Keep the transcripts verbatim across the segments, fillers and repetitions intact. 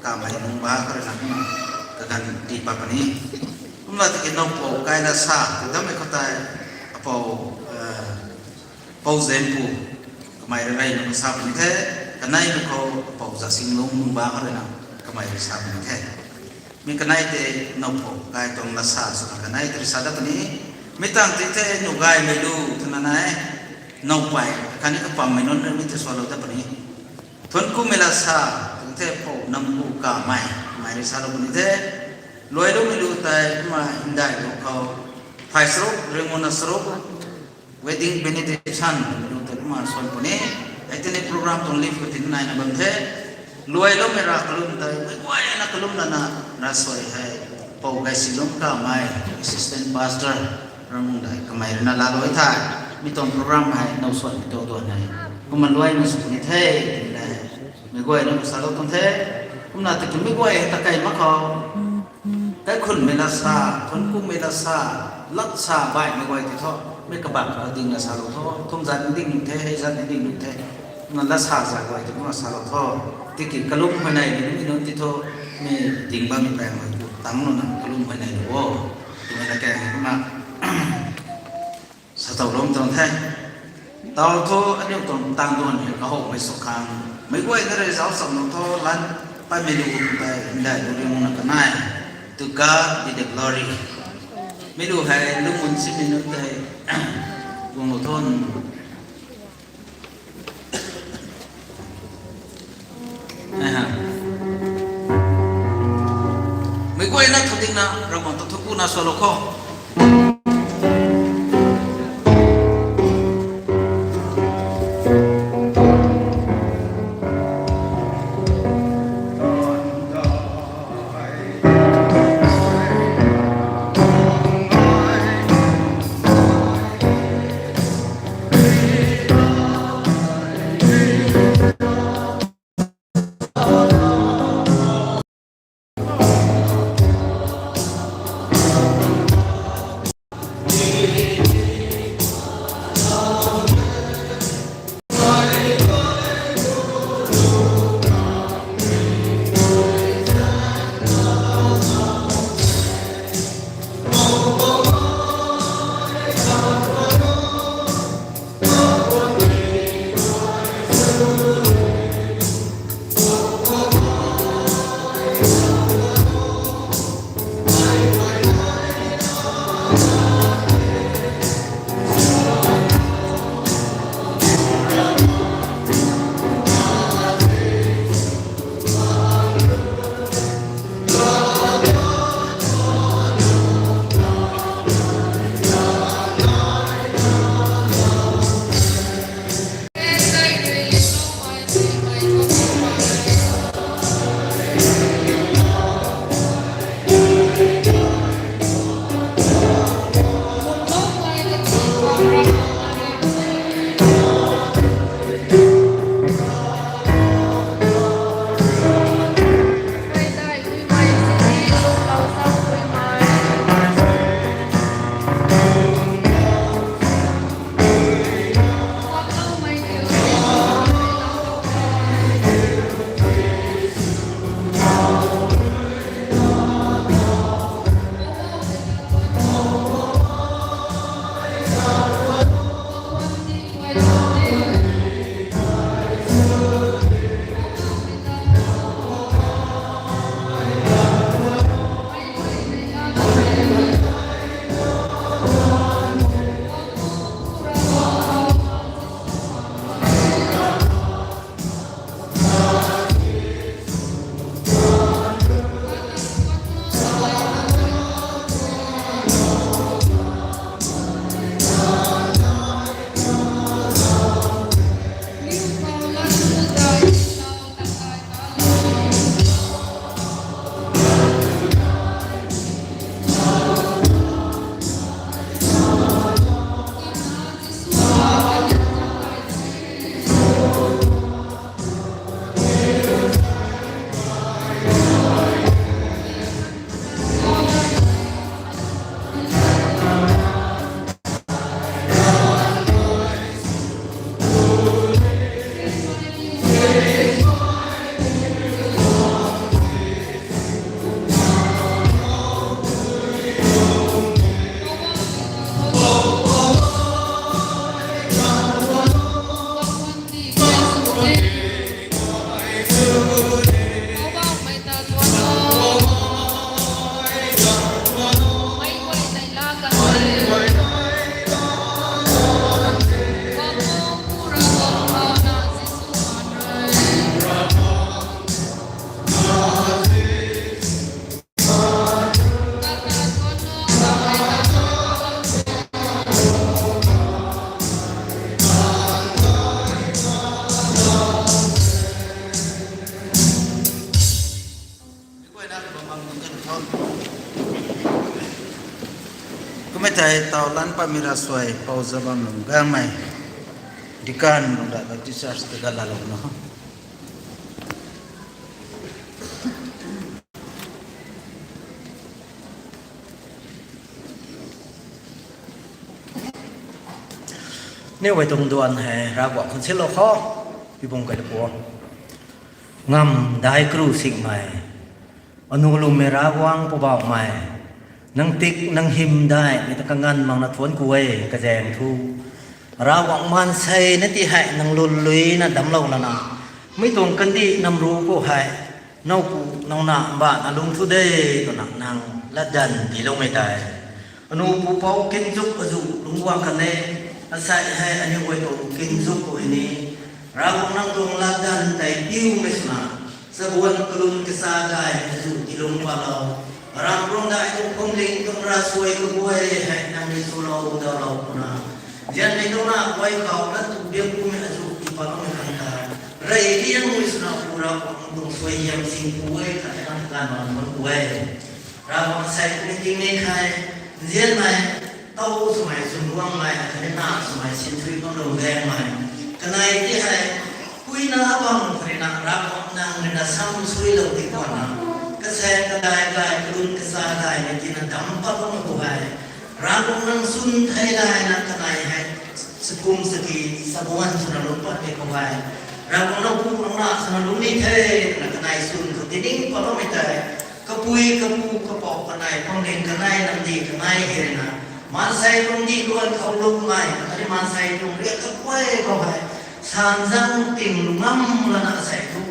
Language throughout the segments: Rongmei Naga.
kamei nung ba kha rui na kumna kaganv tii pat puni. Kumna tiki nowpou kai la sa tw dammei khou tei, apou, eh, Pou Zempu, kamei rui rey nung sa puni the, kanei nung khou apou Zasinglung nung ba kha rui na kamei rui sa puni the. Mi kanei tei nowpou kai tuang la sa swna kanei tei rui sa dat puni. Mi tang ti the nu gaymei lu twna nai, nowpei khatni kapammei nunc rui mi tei salou dat puni. Thuanc kumei la sa, tw the Pou Nampu Kamei, kamei rui salou puni the. Luailoumei lu tei kumna hymdaih lu khou, phay charuk, ringmuna charuk, wedding benediction lu tei kumna suan puni. Hei tei ni program tuang leave khou tin naina bam the. Luailoumei ra kalum tei meic guayna kalum lana, ravsuai hei Pou Gaysilung Kamei, assistant pastor, Ravguangc dai kamei rui na laalou the. Mi tuang program hei now suan mi tu duan hei kumna luaina sw puni the, tw le. Meic guayna khou salou tuang the. Kumna tiki meic guay hei ta kei mak khou, kaikhunmei la sa, thuanc kumei la sa, lat sa baihmei guay tei thu, mi kabak khou ding la salou tho, thum zat ding nuh the, hei zat ding nuh the. Kumna la sa zat guay tei kumna salou tho. Tiki kalum huayney ni mi nunc ti thu, mi ding bammei paeng hei ku tang lou na kalum huayney lu o, twmei la kaeng kumna sa tow lum tuang the. Tau thu aniu tuang tang duan hei kahowmei sw khang, meic guayna rui zauc cham nung thu lan patmei lu tei hymdaih lu ringmuna kanei, To God be the glory. Mi lu hei lungmun simei nunc tei guang lou tho. Meic guayna thu dingna Ravguangc ta thukuna salou kho. Kumei tei tau lan patmei ravsuai Pou Zabam Lungc Gangmei, Deacon Lungdai Baptist Church ta galalou na. Aniu guay tuang duan hei Ravguangc khang silou kho, pibung kai lu pu. Ngamv dai kru singmei, anu lwmmei Ravguangc Poubauhmei, nang tik nang hym daihmei ta kanganv makna thuanc ku e, kazaeng thu. Ravguangc maansei na ti hei nang lwnluina damclou lana, mi tuang kandih namru khou hei, nowpu nowna mbana lung thu de, twna nang latdanv tiiloumei tei, anu pupouc kinzuk azuh lungc guang kan e, asei hei aniu guay tuang kinzuk khou hei ni, Ravguangc nang tuang latdanv tei piumei swna, chabuan kalum kasa gay azuh tiilung palou, ramruang dai tuang phuamling tuang ravsuai kaguay hei nang ni swlou daulou puna, zianmei tuang na guay khou lat tu biak pumei azuh tii paloumei khang ta, rey liangmei swna pu Ravguangc tuang suaihiam sing ku e, khatni nang ganv bam thuanc ku e. Ravguangc asei kum tingmei khei, nzianmei, tow swmei, chwnguangmei, khatni na swmei, sinthui bam lou gaengmei, kanei ti hei, kuina bam kharina Ravguangc nang rui na sam suilou ti khwanna, kasang kadai gay, kalum kasa gaymei tina damc pat bammei khou hei, Ravguangc nang swn thei layna kanei hei, sakum saki, sabuan swna lungc pat tei khou hei, Ravguangc nang pu nang na swna lungc ni the, twna kanei swn khou tining pat bammei tei, kapui kapu kapouc kanei phuamling kanei namdi kanei hei rui na, maansei tuang dih luan khou lungmei khatni maansei tuang riak kaguay khou hei, sanzang ting lu ngam lana asei thu,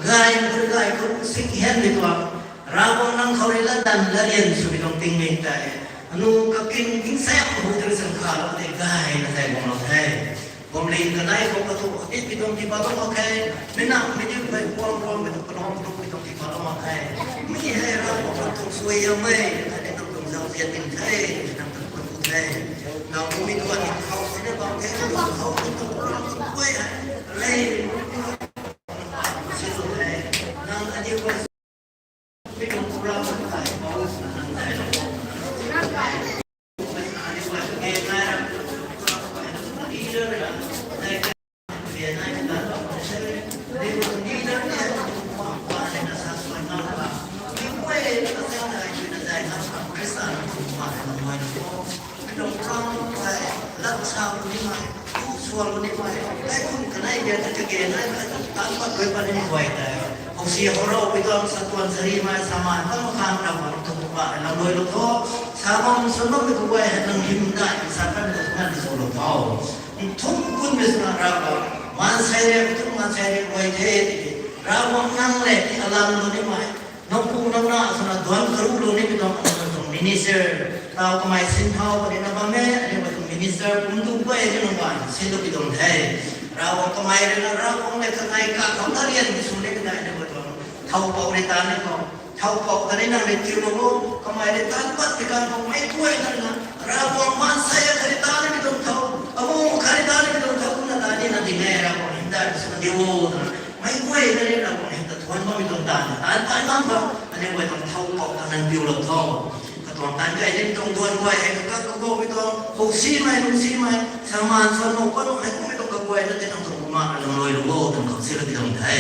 gay khou gay khou sing hianmei tuang, Ravguangc nang khou rui latdanv latryan swmei tuang tingmik tei, anu kakin tingsaeng hu tei rui san khalou tei gayna tei guanglou the. Phuamling kanei khou kathu katitmei tuang tii palou mak khe, mi nang mi diu hei puang puangmei tuang kalum kalumhmei tuang tii palou mak khe. Mi hei Ravguangc nang tuang suaihiam e, khatni nang tuang zauzian ding the, nang tuang pun ku the. Nang mi tuang ni khou sini bam the, khou ni tuang program tuang kuay hei, lei, si tu the. Nang aniu guay Lat sa lu nimei, tu suan lu nimei, kaikhun kanei biak ta kage nai, kaikhun tan pat rui pat ni guay tei. Hou si hou rou pui tuang satuan sari mei, saman bam khang Ravguangc tuang kumna lam luai lou tho. Sa bam swn bammei kaguay hei nang hym dai, sa kan nang ngan sw lou tho. Nthum kunmei swna Ravguangc, maansei riak tu maansei riak guay the, tiki Ravguangc nang le ti alam lu nimei. Nang pu nang na swna duan karu lou nimei tuang, aniu tuang minister, tau kamei sin thau puni na bam e, aniu tuang minister pum tu guay ni nang bam, sin tu pi tuang the. Ravguangc kamei rui na, Ravguangc le kanei kakhou na rian sw ni kanei aniu tuang. Thow pou rui ta ni khou. Thow pou ta ni nang rui tiu lou o, kamei rui tan pat ti kan khou mei guay na na. Ravguangc maansei a kha rui ta ni tuang thow. Amu kha rui ta ni tuang thow, na ta ni na ding e, Ravguangc hymdaih swna diu o, na. Mei guay na ni Ravguangc hym ta thuan bammei tuang tan, tan pat nang khou, aniu guay tuang thow pou ta nang tiu lou tho. Katuang tan kai nim tuang duan guay hei, kakat kagoumei tuang, hou simei, lung simei, saman suan mou pat nang hei kummei tuang kaguay na ti nang tuang kumna lam luai lou o, tuang khou si lou ti tuang the.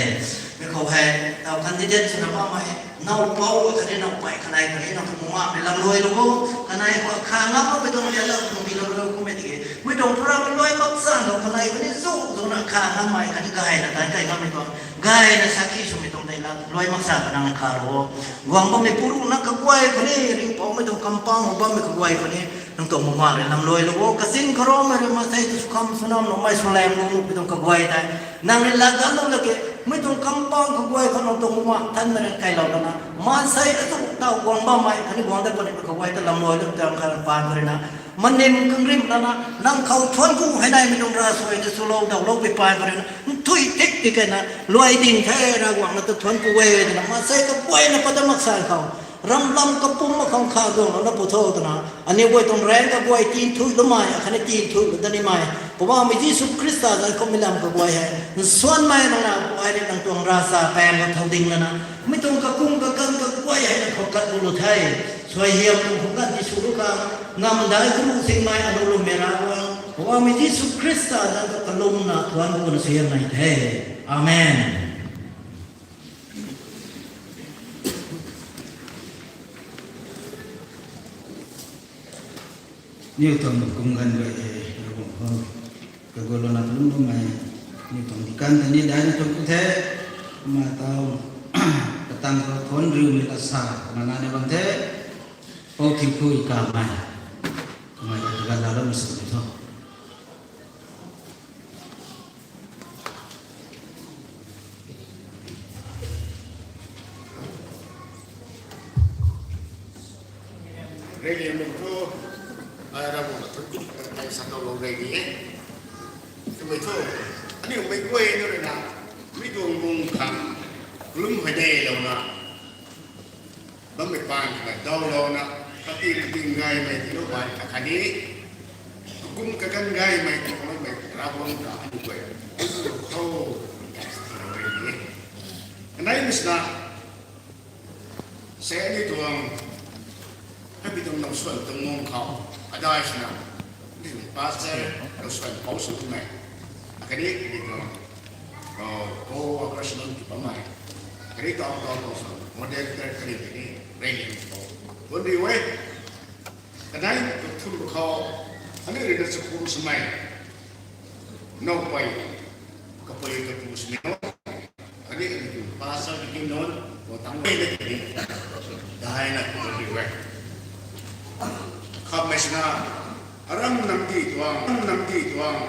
Mi khou hei, tau candidate swna bammei, now pou khatni now pei kanei khatni nang tuang kumna lam luai lou o, kanei khou kha ngam loumei tuang lian lau tuang pi lou lou kummei tiki. Mi tuang program luai mak san lou kanei khatni zu, zu na kha ngammei khatni gayna tan kai ngammei tuang. Gayna sakhi swmei tuang tei la, luai mak sa kanang kha lou o. Guang bammei puru na kaguay khatni, ringcpoumei tuang kampang hou bammei kaguay khatni, nang tuang kumna lam luai lou o. Kazing karoumei rui maansei tu sw kham sw nam loumei sw lam lou mei tuang kaguay tei. Nang rui lat gan lou la ke, mi tuang kampang kaguay khou nang tuang kumna thanmei rui kailou lana. Maansei atu tau guang bammei, khatni guang dat puni kaguay ta lam luai lou tuang kha pan khou rui na. Manim kangrim lana, nang khou thuan ku hei naimei tuang ravsuai ta swlou daulou pui pan khou rui na. Nthui tik ti kena, luai ding the Ravguangc na ta thuan ku e, twna maansei kaguayna pat ta mak sa khou. Ramlam kapum akhang kha guang lou na pu tho twna. Aniu guay tuang raeng kaguay tin thuiloumei, akhatni tin thuilou dat nimei. Poubauhmei Jisu Khrista zanc khou mi lam kaguay hei. Nsuanmei nang na, ai rui nang tuang ravsa paeng khou thau ding lana. Mi tuang kakung kakan kaguay hei na khou kat bu lu the. Suaihiam tuang khou kat di sw lu khang, ngam dai kru singmei alu lu mei Ravguangc, Poubauhmei Jisu Khrista zanc khou kalumna thuanc kuna suaihiam nai the. Amen. Niw tuang kum ganv rui e, Ravguangc khou kagulouna kalum bammei, niw tuang dikan ta ni daina tuang ku the, kumna tau, katang khou thuanc riumei lasa, kumna nai na bam the, Pou Thiu Phu Kamei, kamei ta kaganv laa loumei sw ni tho. Reylian bam thu, ai Ravguangc ta thunc ku, ai sa tow lou rey ni e. Twmei thu, aniu mei guay na rui na, mi tuang bung khang, kalum hei de louna, bammei paan twna dawlouna, kati ri ting gaymei tiilou bai akhatni, kum kaganv gaymei tiiloumei Ravguangc ta aniu guay, khou, rey ni e. Kanei mi swna, sei aniu tuang, hei mi tuang now suan tuang mung khou, adai swna, aniu tuang pastor, now suan pou swmei, akhatni aniu tuang, co-workers nunc ti bammei, khatni tau tau tau sw, moderator khatni khatni, reylian khou, thuanc riu e. Kanei kathumh khou, aniu rui na chakhwang swmei, nowpui, kapui kapu swmei nunc, khatni aniu tuang pastor, deacon nunc, khou tangc e na khatni, daina thuanc riu e. Khammei swna, aram namdi tuang, aram namdi tuang,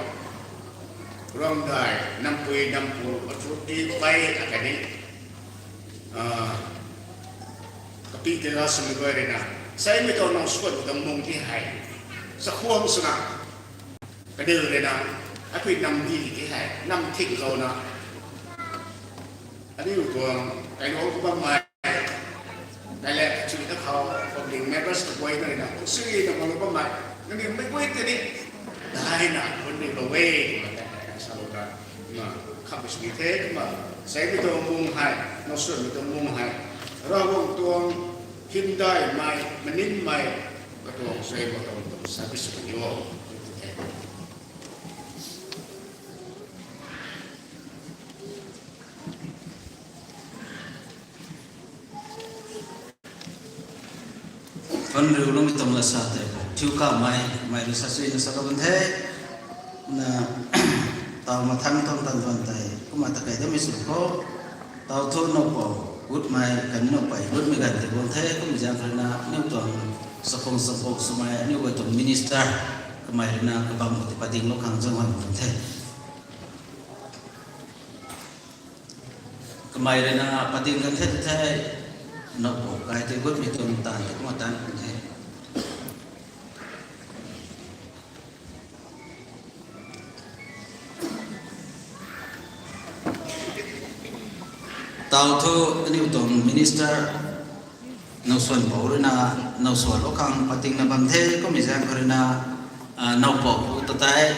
ramdai, nampui, nampu, achu ti pei akhatni, kapi tei la swmei guay rui na, seimei tuang now suan tuang mung ti hei, chakhwang swna, kaniw rui na, apui namdi ti hei, nam thinglouna, aniu tuang, kailuangc khou bammei, kailak kachui na khou, public members kaguay na rui na, kusina guanglou bammei, nangniw mei guay ta ni, daina thuanc riulou e, twna salou ta, kumna, khammei sw ni the, kumna, seimei tuang mung hei, now suanmei tuang mung hei, Ravguangc tuang, hymdaihmei, maninmei, katuang suai mak tuang tuang service sw ni o, the. Thuanc riuloumei tuang lasa tei, Thiu Kamei, mei rui sa suina salou kan the, na, tau mathang tuang tan tuan tei, kumna ta kei damei sw khou, tau thu nowpou gutmei, khatni nowpui gutmei ganv tei guang the, kummei zaeng khou rui na, aniu tuang, chakhwang chakhwang swmei, aniu guay tuang minister, kamei rui na, kabam khou tei padinglou khang zaeng huan kan the. Kamei rui na pading kan the the, nowpou kai tei gutmei tuang taanv tei kumna taanv kan the. Tau thu aniu tuang minister, now suan pou rui na, now suanlou khang padingna bam the, kummei zaeng khou rui na, nowpou pu ta tei,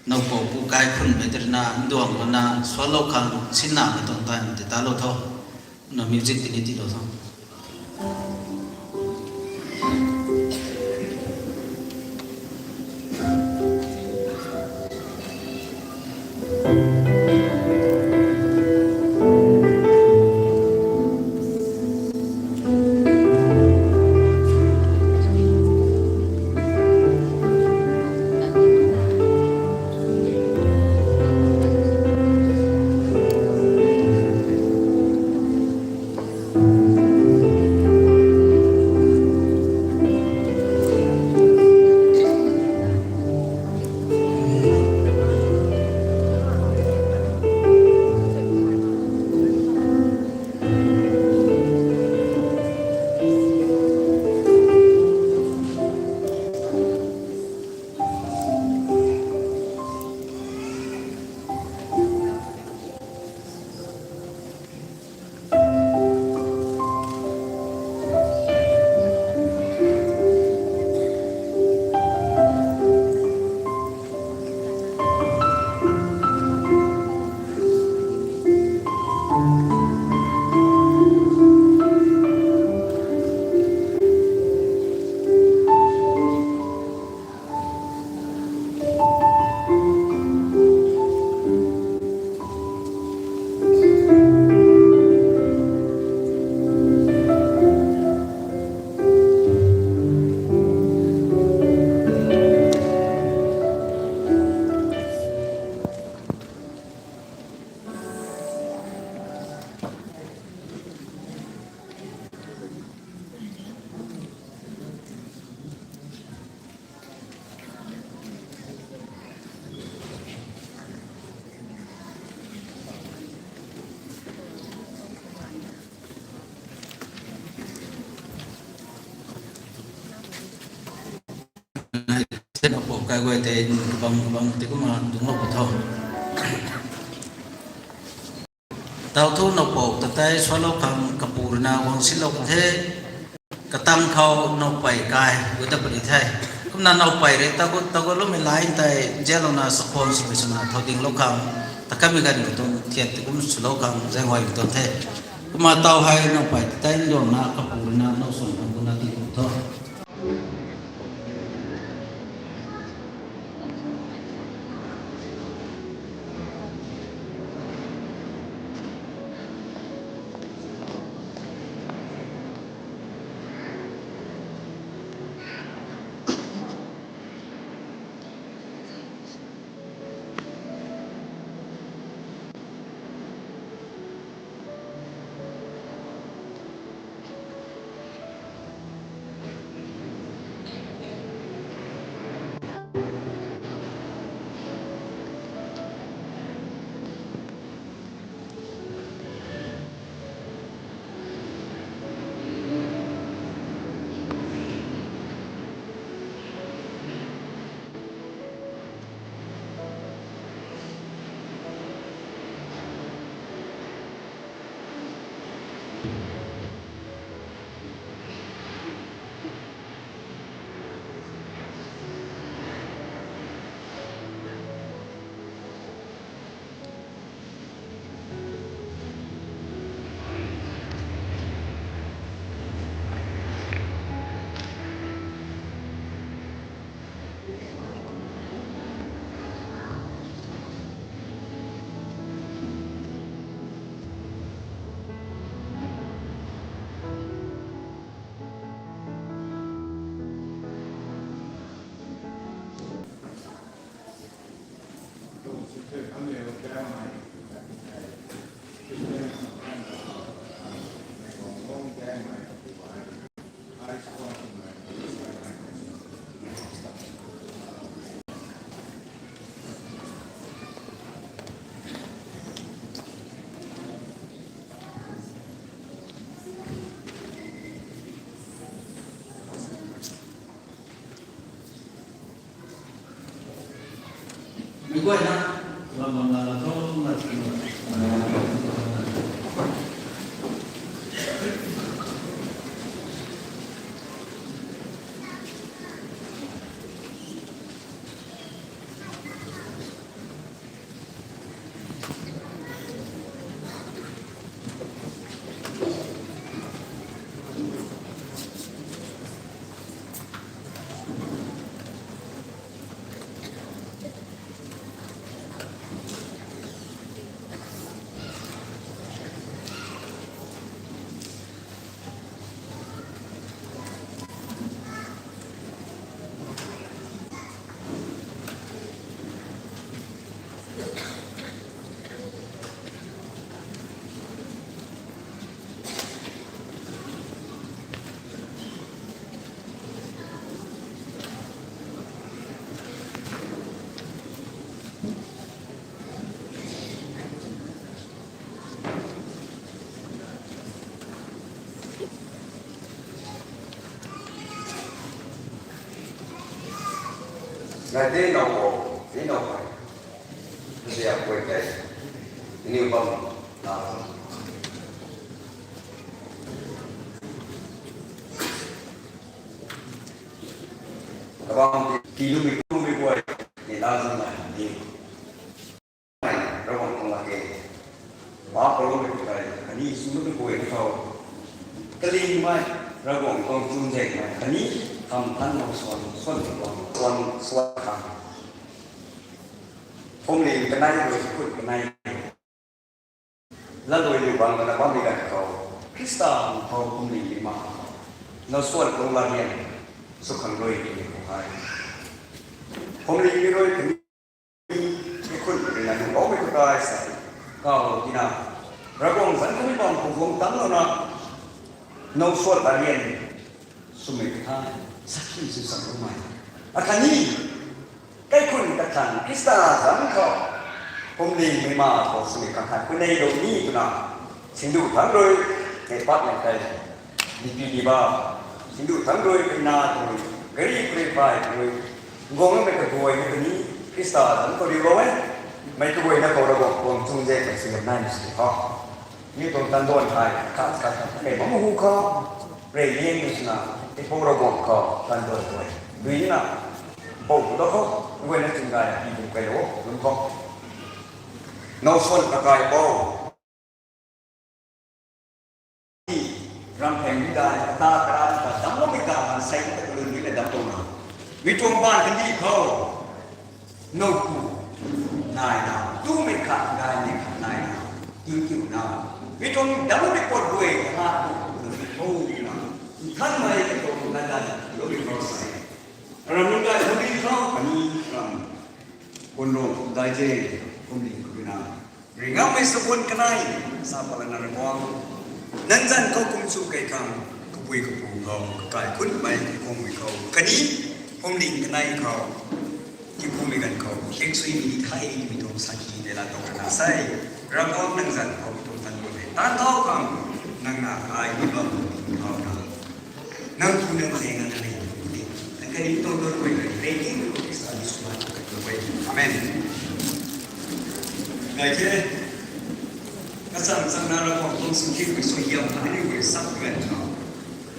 nowpou pu kaikhunmei tei rui na, nduang lou na, suanlou khang, sinnamei tuang taanv tei talou tho, na music tini tiilou tho. Guay tei kabam kabam tei kumna dungclou pu tho. Tau thu nowpou ta tei sualou khang kapu rui na guang silou kan the. Katang khou nowpei kai guay ta pari the. Kumna nowpei rui tagut tagut lumei line tei zianlouna sakhwang swmei swna thau dinglou khang, ta kamei ganv khou tuang thiat tei kum swlou khang zaenghuay tuang the. Kumna tau hei nowpei ta tei nduangna kapu rui na now swan khang kumna ti pu tho. Nai de nau ko, de nau ko. Sia koi kai. Ni bam na. Kabam ti lu mi lu mi koi. Ni la zan nai ni. Ravguangc tuang latkaeng. Paap kalou mei khou tei, khatni sw mei khou tei khou. Kalingmei, Ravguangc tuang chwn zaengmei, khatni kham than mak suan, suan tuang, suan, suan khang. Phuamling kanei rui, khut kanei. Lalui liu bang kana bammei ganv khou, Khrista khou phuamling ni ma. Now suan tuang latkaeng, sw khang rui ni khou hei. Phuamling ni rui khatni Ni khun rui na nunc baumei khou tei sa, kau tina, Ravguangc zanc khatni bam khou guang tangclouna, now suan latkaeng swmei kathan, sakhi sw sam rumei. Akhatni, kaikhun kathan Khrista zanc khou, phuamling ni ma khou swmei kathan, kunei lou ni twna, singdu thangc rui, nei pat nei tei, dipi diba, singdu thangc rui, kaina rui, gari rui, bai rui, Guangmei kaguayna kani Khrista zanc khou riulou e. Mei kaguayna khou Ravguangc tuang chunzaeng ta suaihiam nai na sw khou, mi tuang tanduan hei khat khat khat mei bam hu khou, rey liang na swna, tipou Ravguangc khou tanduan guay dui na, bou tu da khou, guayna chingay na pi bum kai lo lum khou, now suan kakai bou rampheng mi dai kata kara ta damloumei ta maansei ta kalun mi na dam tuang na, mi tuang baan kandih khou, now ku nai na, tumei khat gaymei khat nai na, tingkiu na, mi tuang damloumei pat guay ta na, kalun mi khou na, nthanmei katuang na dai, loumei khou sei, ram nunc dai kandih khou kani ram, kun rong dai ze, kum ling ku na, ringammei sabuan kanei, sa palana Ravguangc, nang zanc khou kum chu kei khang, kapui kapu khou, kakai khunmei kakhungmei khou kani, phuamling kanei khou, kipumei ganv khou kheksuimei ni thei mi tuang sakhi tei laa tuang kana sei, Ravguangc nang zanc khou mi tuang tanduan hei tan thau khang, nang na ai ni bam khou na, nang pu nang zaeng na nang ni, nang kani tuang tuan guay rei rei ni mi tuang Khrista ni sw na tu katuang guay. Amen. Ngai the, kachang chang na Ravguangc tuang suaihiam, suaihiam ta ni guay sak guay na,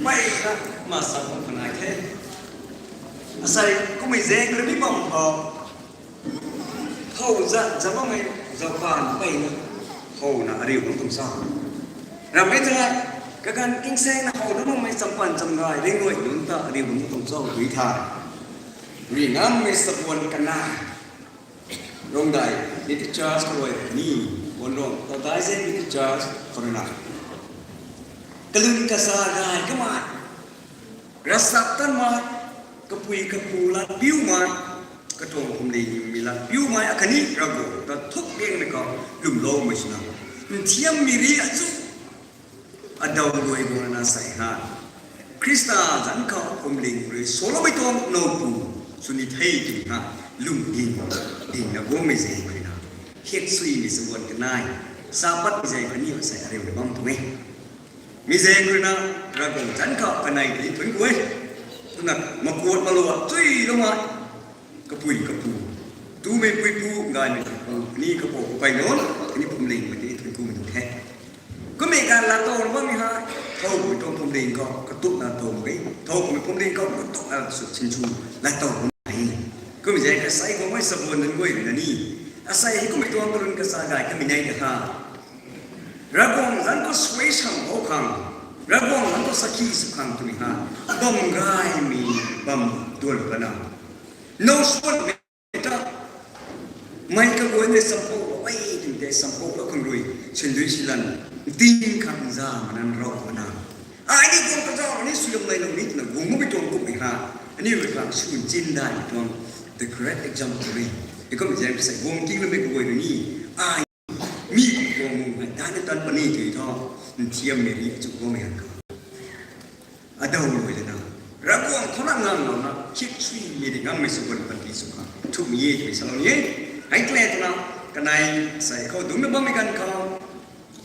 mei na, ma sak bam phanai the. Asei kummei zaeng rui mi bam khou, how za, za bammei, zauc pan peyna, howna ariu bam tuang sa. Rammei ta, kaganv tingsaengna how na bammei champan chamgay ringruai nunc ta ariu bam tuang sa tui tha. Ringammei sabuan kanei, rongdai, Baptist Church khou rui ni, Bonrong, Taudaize Baptist Church khou rui na, kalun kasa gay kamei, ravsap tanmei, kapui kapu lat piumei, katuang phuamlingmei lat piumei akhatni Ravguangc ta thuk liangmei khou lwmloumei swna, nthiammei ri achu, adaw guay guang na sei ha, Khrista zanc khou phuamling rui swloumei tuang now pu sw ni the twmei ha, lwm ding, dingna guangmei zaeng rui na, kheksuimei sabuan kanei, sa patmei zaeng khatni sei ariu na bam tuang e. Mi zaeng rui na, Ravguangc zanc khou kanei tei thuanc ku e. Twna makuat maluat chuiloumei, kapui kapu, tumei puipu, gaymei kapu, kani kapou kapey nunc, kani phuamlingmei tei thuanc kumei tuang the. Kummei ganv laa tow bammei ha, thowmei tuang phuamling khou katukna tow mak e, thowmei phuamling khou katukna sw sinsw laa tow bammei. Kummei zaeng kasei guangmei sabuan nunc guay rui na ni, asei hei kummei tuang kalun kasa gay kamei nei ta tha, Ravguangc zanc khou suai sam khou khang, Ravguangc zanc khou sakhi sw khang twmei ha, bam gaymei, bam duan pana, now suanmei ta, mei kaguay tei sampou lou e twmei tei sampou lou khang rui, sindui silan, nting khang za manan rau mana, ai ni guang kazauh ni sw lum nei lou ni twna guang makmei tuang kummei ha, aniu rui khang sw chin daimei tuang, the great example e. Heikum zaeng sei guang king loumei kaguay rui ni, ai mi guang mung hei dana tan puni tui thu, nthiammei ri achu guangmei han khou, adaw guay lana, Ravguangc khou na ngang louna kheksuimei ringammei sabuan panty sw khang thumei e twmei salou ni e. Hei tei twna, kanei sei khou dungcna bammei ganv khou,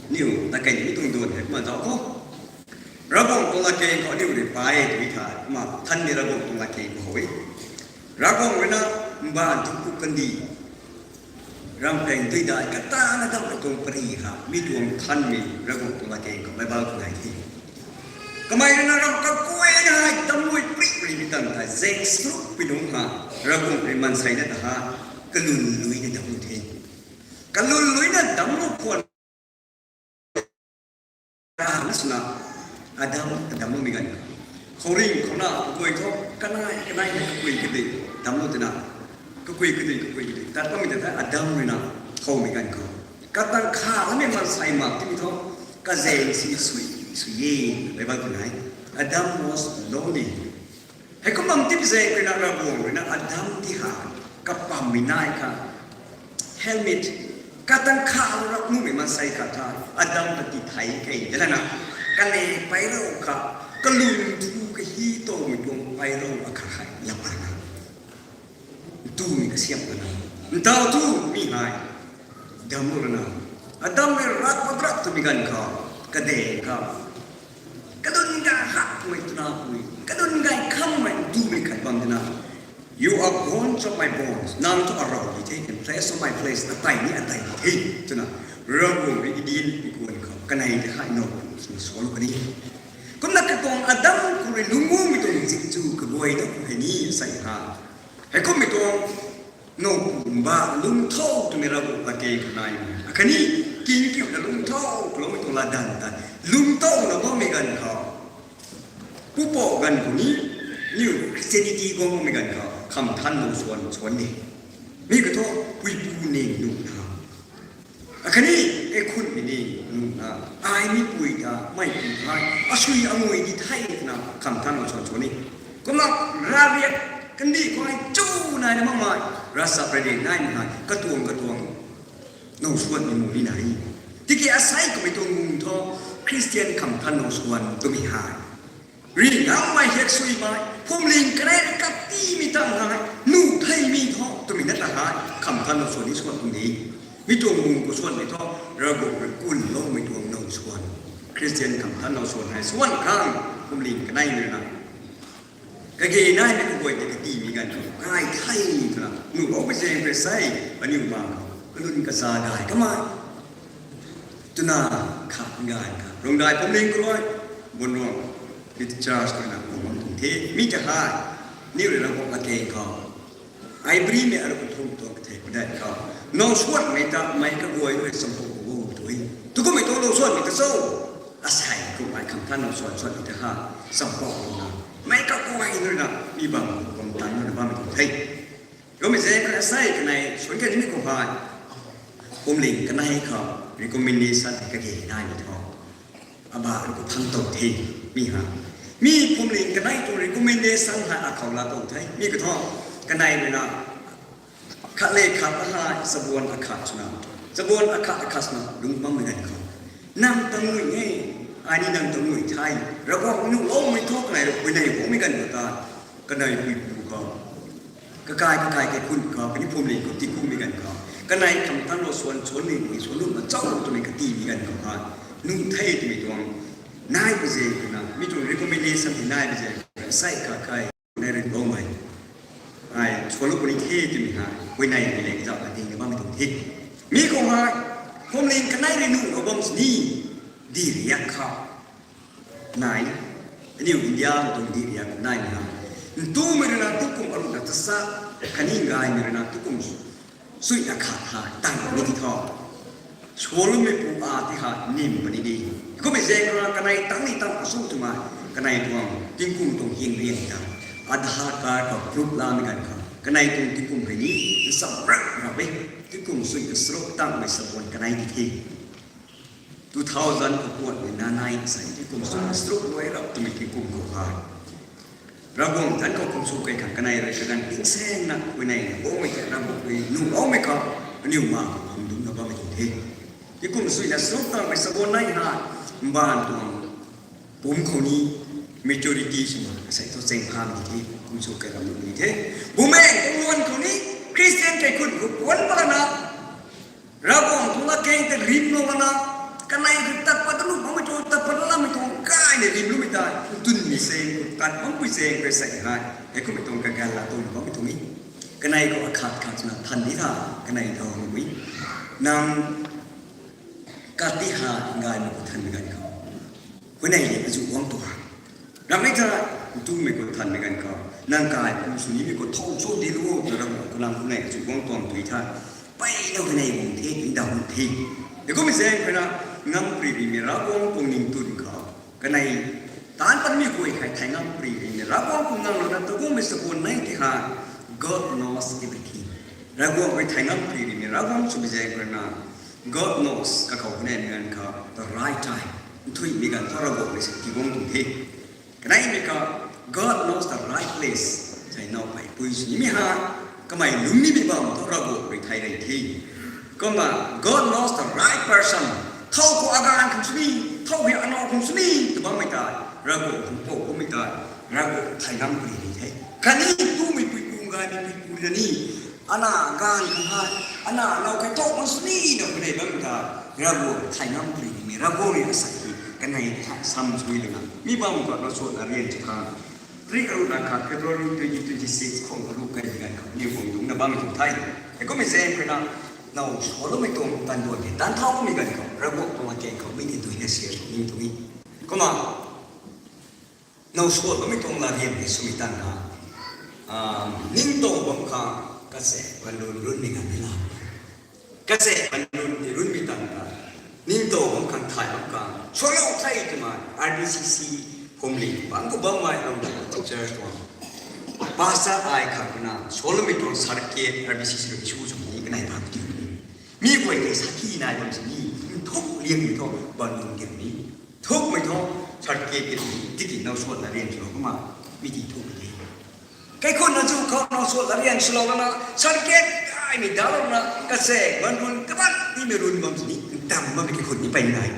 niw ta kei ni tuang duan hei kumna zauc khou, Ravguangc tuang latkaeng khou aniu rui pai e twmei tha, kumna thanmei Ravguangc tuang latkaeng khou how e. Ravguangc rui na, mbaanv thukpu kandih, rampheng dui dai katana dammei tuang pary ha, mi tuang thanmei Ravguangc tuang latkaeng khou Bible khou nai the. Kamei rui na ram kaguayna hei damluai prik ri mi tan thei, zaeng srukpui nungc ha, Ravguangc rui maansei na ta ha, kalun luina damlou the. Kalun luina damlou khwan, rana swna, Adam, Adam loumei ganv khou, khouringh khou na, kaguay thu, kanei, kanei hei kakui kadih, damlou twna, kakui kadih, kakui kadih tat bammei ta the, Adam rui na, howmei ganv khou, katang kha lamei maansei mak timei thu, kazaeng si sui, sui e, Bible khou nai, Adam was lonely. Heikum bam tip zaeng rui na Ravguangc rui na Adam ti ha, kapammei nai kha, helmet, katang kha rap numei maansei khat tha, Adam ta tithei kei de lana, kane peirou kha, kalung thu kahi towmei tuang peirou akhat hei lap lana, ntumei kasiamh lana, ntau thu mi hei damlou lana, Adam rui rat padrak twmei ganv khou, kadaeng khou, kadun gay hakmei twna pui, kadun gay khammei ntumei khat bam twna, You are bones of my bones. Nang thu arau di the, and flesh of my flesh. Atai ni atai di the. Twna, Ravguangc rui Eden pi kuan khou kanei ta hei now swna suan kani. Kumna katuang Adam khou rui lungmumei tuang zingchu kaguay da hei ni sei ha. Heikummei tuang now pumba lungthau twmei Ravguangc ake kanei. Akhatni, king kiuna lungthau kaloumei tuang latdanv ta lungthau na bammei ganv khou, pupouc ganv khou ni, niw Christianity guangmei ganv khou, kham than now suan suan ni. Mi kathu, puipu ning nuh na. Akhatni, kaikhunmei ning nuh na. Ai mi pui ta, mei pui ta, asui angui di the twna, kham than now suan suan ni. Kumna, ravriak, kandih khou ai chu nai na makmei, ravsap radi naimei hei, katuang katuang now suan ni mu ni nai. Tiki asei kummei tuang mung thu, Christian kham than now suan twmei hei. Ri ngammei hiak suimei, phuamling kanei rui kaptimei tang hei, nuh theimei thu, twmei na ta hei, kham than now suan ni suan kum di. Mi tuang mung khou suanmei thu, Ravguangc rui kunloumei tuang now suan. Christian kham than now suan hei, suan khang, phuamling kanei rui na. Kage naimei kaguay tei katimei ganv khou, kai thei twna, nuh loumei zaeng rui sei, aniu ma khou, kalun kaza gay kamei. Twna khat ngan kha. Rungdai pumling khou rui, Bunruang Baptist Church khou na kum bam tuang the. Mi ta hei, niw rui Ravguangc ake khou. Ai brimei aru kathumh tuang kathei padat khou. Now suanmei ta mei kaguay rui champou khou tu e. Tukumhmei tuang now suanmei ta cho. Asei kummei kham than now suan suanmei ta ha. Champou na. Mei kaguay rui na. Mi bam bam tan na bammei tuang the. Kummei zaeng khou asei kanei suan kanimei khou hei. Phuamling kanei khou recommendation hei kage naimei thu. Aba rui khou thang tow the, mi ha. Mi phuamling kanei tuang recommendation hei akhou laa tow the, mi kathu. Kanei rui na, khat le khat ta hei chabuan akhat swna. Chabuan akhat akhat swna lungc bammei ganv khou. Nang tangui e, ai ni nang tangui the. Ravguangc nuh loumei thu kanei rui puinei guangmei ganv khou ta. Kanei puipu khou. Kakai kakai kaikhun khou, kani phuamling khou tikumhmei ganv khou. Kanei kham than now suan suan ni, suan nuh ma cho twmei katimei ganv khou hei. Nuh the twmei tuang. Nai pu zaeng twna, mi tuang recommendation hei nai pu zaeng. Asei kakai, nai rui loumei. Ai, suan lou puni the twmei hei. Puinei mei le kazauh na ding na bammei tuang the. Mi khou hei, phuamling kanei rui nuh lou bam sini. Di riak khou. Nai, aniu India tuang di riak naimei ha. Ntumei rui na tukum aru na tasa, khatni gaymei rui na tukum suina khat hei, tang ni ti thu. Suanloumei pu a ti hei, nim puni di. Kummei zaeng rui na kanei tang ni tang asu twmei, kanei tuang, tingkum tuang hing riang ta. Aadhaar card khou proof lamei ganv khou. Kanei tuang tingkum rui ni, nsam rak rap e. Tingkum suina charuk tangmei chabuan kanei di the. Two thousand khou kuanmei na nai sei, tingkum suina charuk luai rap twmei tingkum khou hei. Ravguangc zanc khou kum sw kai khang kanei rui kaganv tingsengna, puinei na guangmei tei Ravguangc rui nuh loumei khou, aniu ma khou khum dungc na bammei tuang the. Tingkum suina charuk tangmei chabuan nai hei, mbaanv tuang pumc khou ni maturity swna asei thu chaeng pham di the, kum sw kai ram ni the. Bumaengh tuang luan khou ni Christian kaikhun khou puan pat lana, Ravguangc tuang latkaeng tei rimlou lana, kanei rui tat pat ta nuh makmei tuang, tat pat lamei tuang kai ni rimloumei tei, ntunmei zaeng khou tat makpui zaeng rui sei hei, heikummei tuang kaganv la tuang makmei tuang e. Kanei khou akhat khat swna than di tha, kanei daw nuh e. Nang kat ti ha, gaymei khou thanmei ganv khou. Huayney le azuh guang tuang. Ramei ta, ntumei khou thanmei ganv khou. Nang kai kum sw nimei khou thow cho di lu o, twna Ravguangc khou nang huayney azuh guang tuang tui tha. Peyna huayney guang the, tui daw guang the. Heikummei zaeng khou na, ngampri rimei Ravguangc tuang ningtwn khou. Kanei, taanc patmei guay hei thei ngampri rimei Ravguangc tuang nang lana taguangmei chabuan nei ti ha. God knows everything. Ravguangc rui thei ngampri rimei Ravguangc swmei zaeng khou na. God knows, kakhou huayney mei ganv khou, the right time. Nthuihmei ganv khou Ravguangc rui sa tiguang tuang the. Kaneimei khou, God knows the right place. Thei now pei pui sw nimei ha, kamei lungc nimei bam thu Ravguangc rui thei rei the. Kumna, God knows the right person. Thow khou aganv khang sw ni, thow hei anow khang sw ni, tw bammei tei, Ravguangc khang pou kummei tei, Ravguangc thei ngampri ri the. Khatni tumei puipu gaymei puipu rui ni, ana ganv khang hei, ana anow khe thow khang sw ni, na huayney bammei tei, Ravguangc thei ngampri rimei, Ravguangc rui asei hei, kanei tha sam sw ni lana. Mi bam khou na suatna rian ti kha. Ri karu na kha February twenty twenty six khong karu kai ni ganv khou niw guang dungcna bammei tuang the. Heikumhmei zaeng khou na now sualoumei tuang tan duan ke tan thau kummei ganv khou Ravguangc tuang latkaeng khou mi ni duina share sw ni tuang e. Kumna now sualoumei tuang latkaeng ni swmei tan na, ningtow bam khang kachaek banrun runmei ganv ni la. Kachaek banrun ti runmei tan na, ningtow bam khang thay bam khang sualou the twmei R B C C phwamling bangc khou bammei Rongmei church tuang pastor ai khat na sualoumei tuang circuit R B C C rui issue sw ni kanei bam ti. Mi guay tei saki nai bam sini, nthuk liangmei thu banrun kemei, nthukmei thu circuit kemei tiki now suat latkaeng swlou kumna mi ti thukmei de. Kaikhunc na chu khou now suat latkaeng swlou lana circuit gaymei dalouna kachaek banrun kabat nimei run bam sini ntam bammei kaikhunc ni pey nai.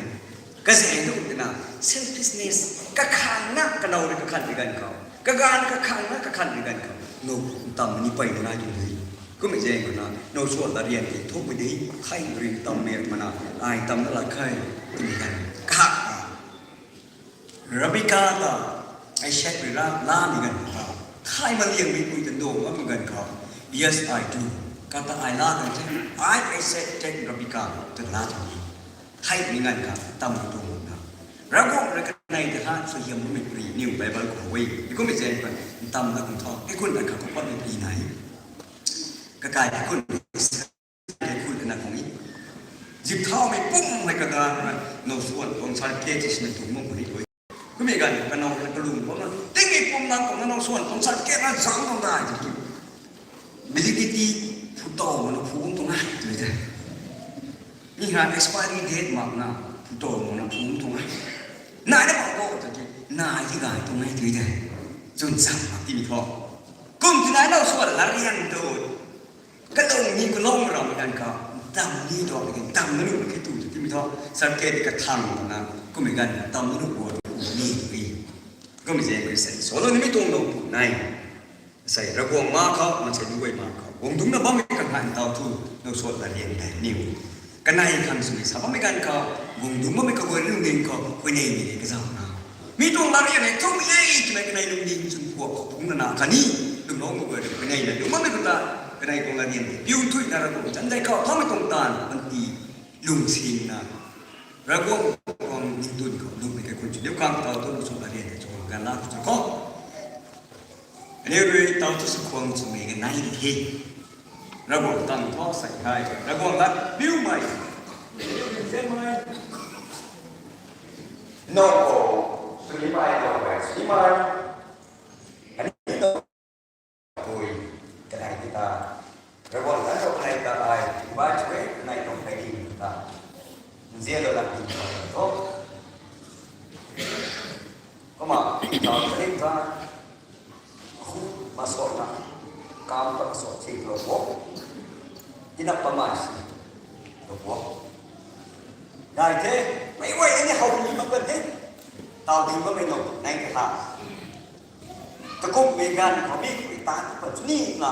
Kazaeng tu kumna selfishness, kakhang na kanow rui kakhanmei ganv khou, kaganv kakhang na kakhanmei ganv khou now ntam ni pey nai tuang de. Kummei zaeng khou na now suat latkaeng ti thukmei de, khay rui ntammei mana ai ntam na lak khe twmei ganv khou Rebecca ta Isaac rui ra lamei ganv khou, khay maliangmei pui ta ndang bammei ganv khou, Yes, I do. Kata ai la kan the, I accepted Rebecca ta la tuang e. Theimei ganv khou ntam tuang na, Ravguangc rui kanei ta kha suaihiam bammei pui niw Bible khou e. Kummei zaeng khou ntam na kum thu kaikhunc na kha khou patmei pui nai. Kakai kaikhunc kaikhunc na khang e. Zip thaumei pumhmei kaganv na now suan tuang circuit ti sini tuang mung khou ni tu. Kummei ganv kanow na kalung bam na tingmei pum na kumna now suan tuang circuit na zang tuang dai ti. Validity phu tow na phu tuang ai tu te. Mi ha expiry date mak na phu tow na phu tuang ai. Nai na bam bo ta ki, nai ti gay tuang ai tu te. Chwn cham mak timei thu, kum twna now suat latkaeng tu kalung ni kalung rammei ganv khou ntam ni tuang, ntam na nuh khe tu tu timei thu circuit ti kathang na, kummei ganv ntam na nuh guang ni tu e. Kummei zaeng khou sei sualou nimei tuang now pu nai. Sei Ravguangc ma khou, maansei nunc guay ma khou guang dungcna bammei kang kha ntaw thu now suat latkaeng tei niw kanei khang swmei sa bammei ganv khou, guang dungc bammei kaguay lungning khou huayneymei ni kazauhna, mi tuang latkaeng hei thumei e twmei kanei lungning chwn phuak khou phungc lana khatni lwmloumei guay rui huayneyna lwm bammei khou ta, kanei tuang latkaeng tei piu thuina Ravguangc chan dei khou thaumei tuang taanv panty lung singna, Ravguangc tuang ningtun khou lungmei kaikhunc chwn liu khang ntaw thu now suat latkaeng tei chwn ganv la khou chwn khou aniu rui ntaw thu sa khwang swmei kanei di the. Ravguangc tang thu sei hei Ravguangc lat piumei, now khou swnimei, now khou swnimei, aniu pui kanei ti ta, Ravguangc lat khou kanei ta ai invite sw e, kanei tuang kai ding ta nzianlou lat ding ta tho. Kumna ntaw kaling ta khu masuakna, kam ta masuak sinlou bo, tina pamai si lou bo. Nai the, meic guay ni how ni mak kan the, taw ding bammei now nai the ha. Takumhmei ganv khou mi pui ta pat ni na,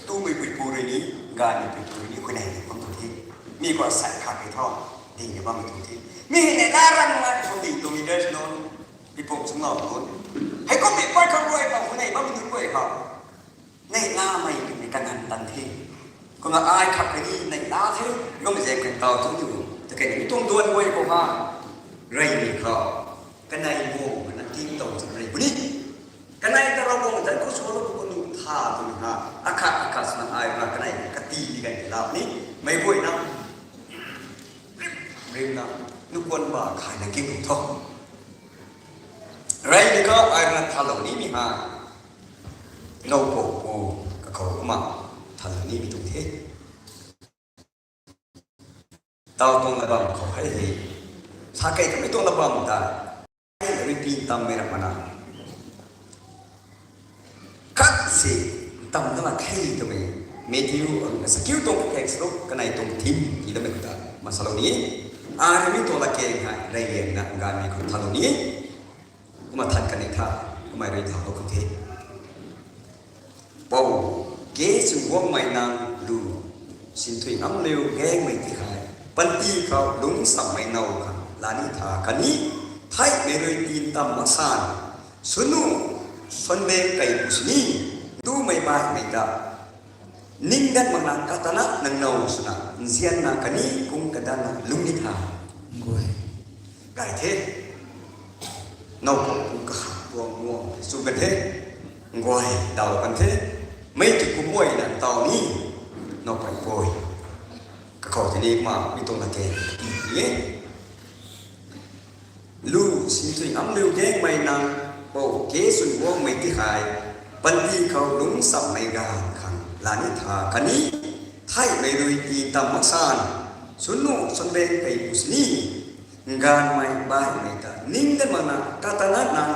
tumei puipu rui ni, gaymei puipu rui ni huayney ni kum tu the. Mi khou sai khat kei thu ding ni bammei tu the. Mi hei neihla ran ngai khou ding tu mi there's no, mi pum sung lau khou, heikummei pat khou guay khou huayney bammei nunc guay khou neihlamei twmei kaganv tan the. Kumna ai khat khatni neihla the. Kummei zaeng khou ntaw thu niw ta kei ni tuang duan guay khou ha, reymei khou kanei guang na tingtow cham rey puni. Kanei ta Ravguangc zanc khou sualou khou nuh tha twmei ha, akhat akhat swna ai ra kanei kati ni ganv la puni. Meic guayna rimna nukuan ba khayna king tu tho. Reymei khou ai ra thalou nimei ha, now pou pu kakhou kumna thalou nimei tuang the. Ntaw tuang lat bam khou hei hei, sa kei kamei tuang lat bam ta, hei rui pi ntammei ram mana, khat si ntam na la the twmei, Matthew, sakiu tuang kek saruk kanei tuang theme ti damei khou ta masalou ni. Arui mi tuang latkaeng hei reyliangna gaymei khou thalou ni. Kumna than kanei tha, kamei rui thalou khou the. Pou, ke sw guangmei nang lu, sinthui ngam liu gaengmei ti hei, panty khou lungcsammei now khang lani tha khatni, theihmei rui pi ntam mak san, swnu, Suanbeng kei pu sini, tumei baihmei ta ning dat makna katana nang now swna nzianna kani kung kadanna lungning tha. Guay. Gay the. Now kung kung kaha tuang muang sw kan the. Guay daw kan the. Mei tu kumei na taw ni. Now pai poi. Kakhou tini ma mi tuang na ke. Ye. Lu sinthui ngam liu gangmei nang, pou ke swn guangmei ti hei, panty khou lungc sammei ganv khang lani tha kani, theihmei rui ti tam maksan, sunu suanbeng kei pu sini, nganvmei baihmei ta ning dat makna katana nang,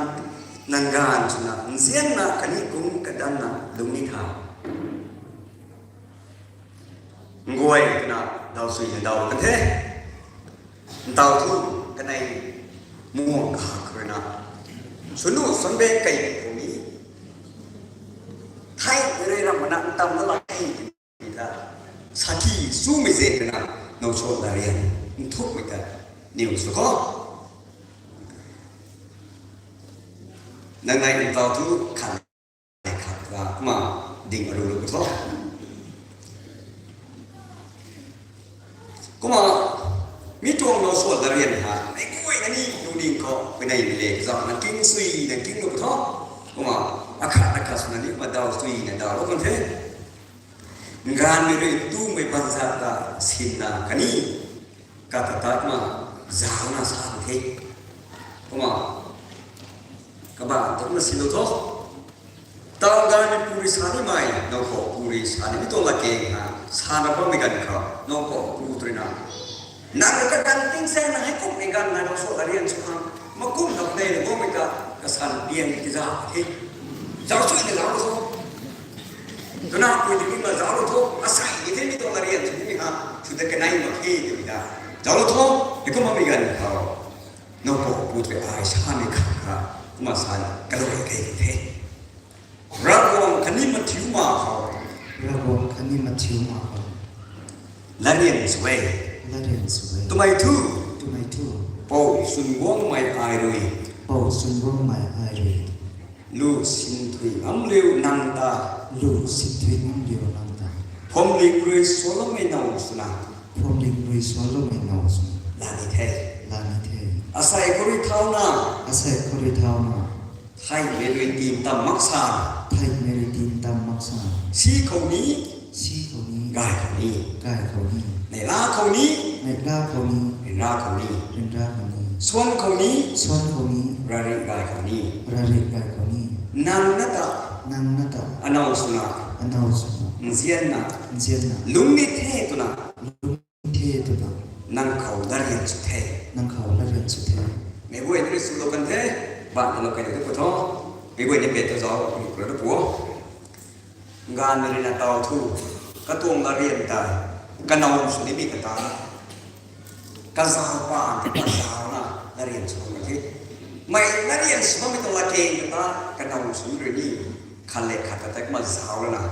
nang ganv swna nzianna kani kung kadanna lungning tha. Nguay twna daw sui na daw kan the. Ntaw thu kanei muang kahak rui na, sunu suanbeng kei pu ni, thei rui ram mana ntam na la hei ta, saki sumei zet rui na, now sw la rian nthukmei ta niw sw kho. Nang nai ntaw thu khan khat ra kumna ding aru lu tho. Kumna mi tuang now sw la rian ha, ai kuay na ni lu ding khou, kuay nai le zau na king sui na king lu tho. Kumna akhat akhat swna ni ma daw sui na daw lu kan the. Nganvmei rui tumei banza ta sinna kani, kata ta kumna zau na sa the. Kumna kaba ta kumna sin lu tho. Taw nganvmei pu rui sa nimei, now khou pu rui sa nimei tuang la ke ha, sa na bammei ganv khou, now khou pu tu rui na, nang rui kaganv tingsaeng na hei kumhmei ganv nai now sw la rian sw khang, makum na nei rui guangmei ka, kasan piang ti za the. Zau sui na zau lu tho. Twna pui ti ni ma zau lu tho, asei ni the mi tuang la rian sw nimei ha, sw ta kanei mak the ti mi ta. Zau lu tho, hei kum bammei ganv khou. Now khou pu tei ai sa ni kha kha, kumna sa kalou kei the. Ravguangc khatni mathiu ma khou. Ravguangc khatni mathiu ma khou. Larian sw e. Larian sw e. Twmei thu. Twmei thu. Pou swn guangmei ai rui. Pou swn guangmei ai rui. Lu sinthui ngam liu nang ta. Lu sinthui ngam liu nang ta. Phuamling rui suanloumei now swna. Phuamling rui suanloumei now swna. La ni the. La ni the. Asei khou rui thauna. Asei khou rui thauna. Theihmei rui tin tam maksan. Theihmei rui tin tam maksan. Si khou ni. Si khou ni. Gay khou ni. Gay khou ni. Neihla khou ni. Neihla khou ni. Ryanra khou ni. Ryanra khou ni. Suan khou ni. Suan khou ni. Rari gay khou ni. Rari gay khou ni. Nang na ta. Nang na ta. Anow swna. Anow swna. Nzianna. Nzianna. Lungc ni the twna. Lungc ni the twna. Nang khou larian sw the. Nang khou larian sw the. Meic guay ni sw lou kan the. Ban lou kan the pu tho. Meic guay ni pe tho zau, mei kura ta pu. Nganvmei rui na taw thu, katuang larian tei, kanow sw nimei kata, kazauh paan ta kazauna larian sw kan the. Mei larian sw bammei tuang latkaeng kata, kanow sw rui ni, khat le khat ta tei kumna zauc lana,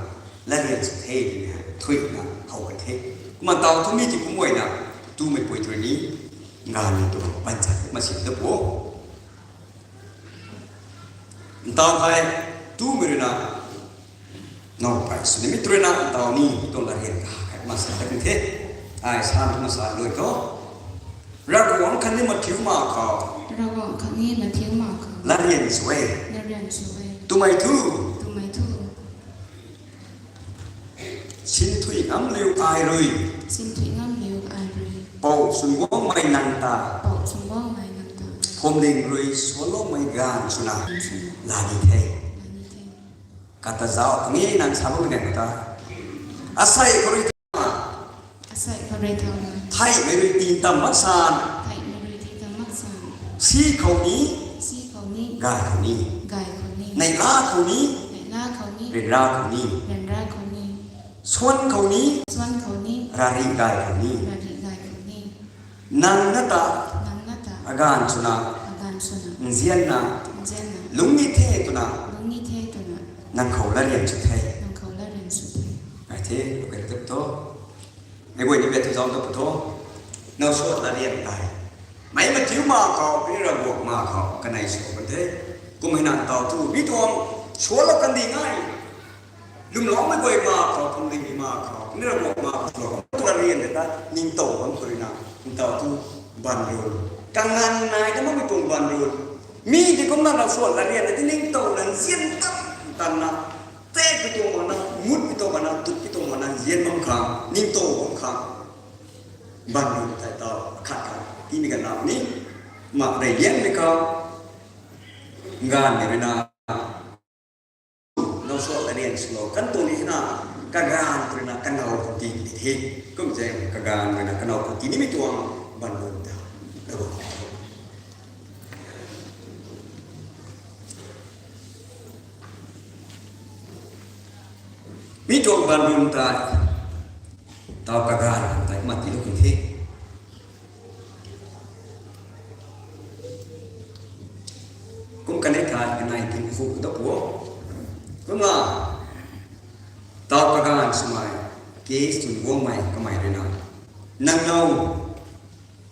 larian sw the twmei hei thuina how kan the. Kumna taw thu mi ti kumhmei na, tumei pui rui ni, nganvmei tu panzat kumna si ta pu. Ntaw hei, tumei rui na, now pai sw nimei rui na, ntaw ni, tuang larian kahak khat ma sa kan the. Ai sa ni kumna sa lui tho. Ravguangc khatni mathiu ma khou. Ravguangc khatni mathiu ma khou. Larian sw e. Larian sw e. Twmei thu. Twmei thu. Sinthui ngam liu ai rui. Sinthui ngam liu ai rui. Pou swn guangmei nang ta. Pou swn guangmei nang ta. Phuamling rui suanloumei ganv swna. Ganv swna. La ni the. La ni the. Kata zauc ni nang sa bammei ganv ta. Asei khou rui thauna. Asei khou rui thauna. Theihmei rui tin tam maksan. Theihmei rui tin tam maksan. Si khou ni. Si khou ni. Gay khou ni. Gay khou ni. Neihla khou ni. Neihla khou ni. Ryanra khou ni. Ryanra khou ni. Suan khou ni. Suan khou ni. Rari gay khou ni. Rari gay khou ni. Nang na ta. Nang na ta. Aganv swna. Aganv swna. Nzianna. Nzianna. Lungc ni the twna. Lungc ni the twna. Nang khou larian sw the. Nang khou larian sw the. Ai the, okay, tip tho. Meic guay ni bet tho zauc ta pu tho. Now sw larian tei. Mei mathiu ma khou, mi Ravguangc ma khou, kanei sw kan the. Kum hei na taw tu, mi tuang, sualou kan di ngai. Lwmloumei guay ma khou, phungdingmei ma khou, mi Ravguangc ma khou, tu la rian de ta, ningtow bam khou rui na, ningtow tu, banrun. Kanganv nai ta makmei tuang banrun. Mi di kumna na sual la rian de, ningtow na nzian tam, tam na, tei pi tuang mana, mut pi tuang mana, tut pi tuang mana, nzian bam khang, ningtow bam khang. Banrun tei taw, khat khat, tini kan na ni, mak rei lian mei khou, nganv mei rui na, now sual la rian swlou kan tuang ni na, kaganv rui na kanow khou ti ni the. Kum zaeng kaganv rui na kanow khou ti nimei tuang banrun ta. Mi tuang banrun tei, taw kaganv tei mak tilou kan the. Kum kanei tha kanei tin khu ta pu. Kumna, taw kaganv swmei, K. Chunguangmei kamei rui na, nang now,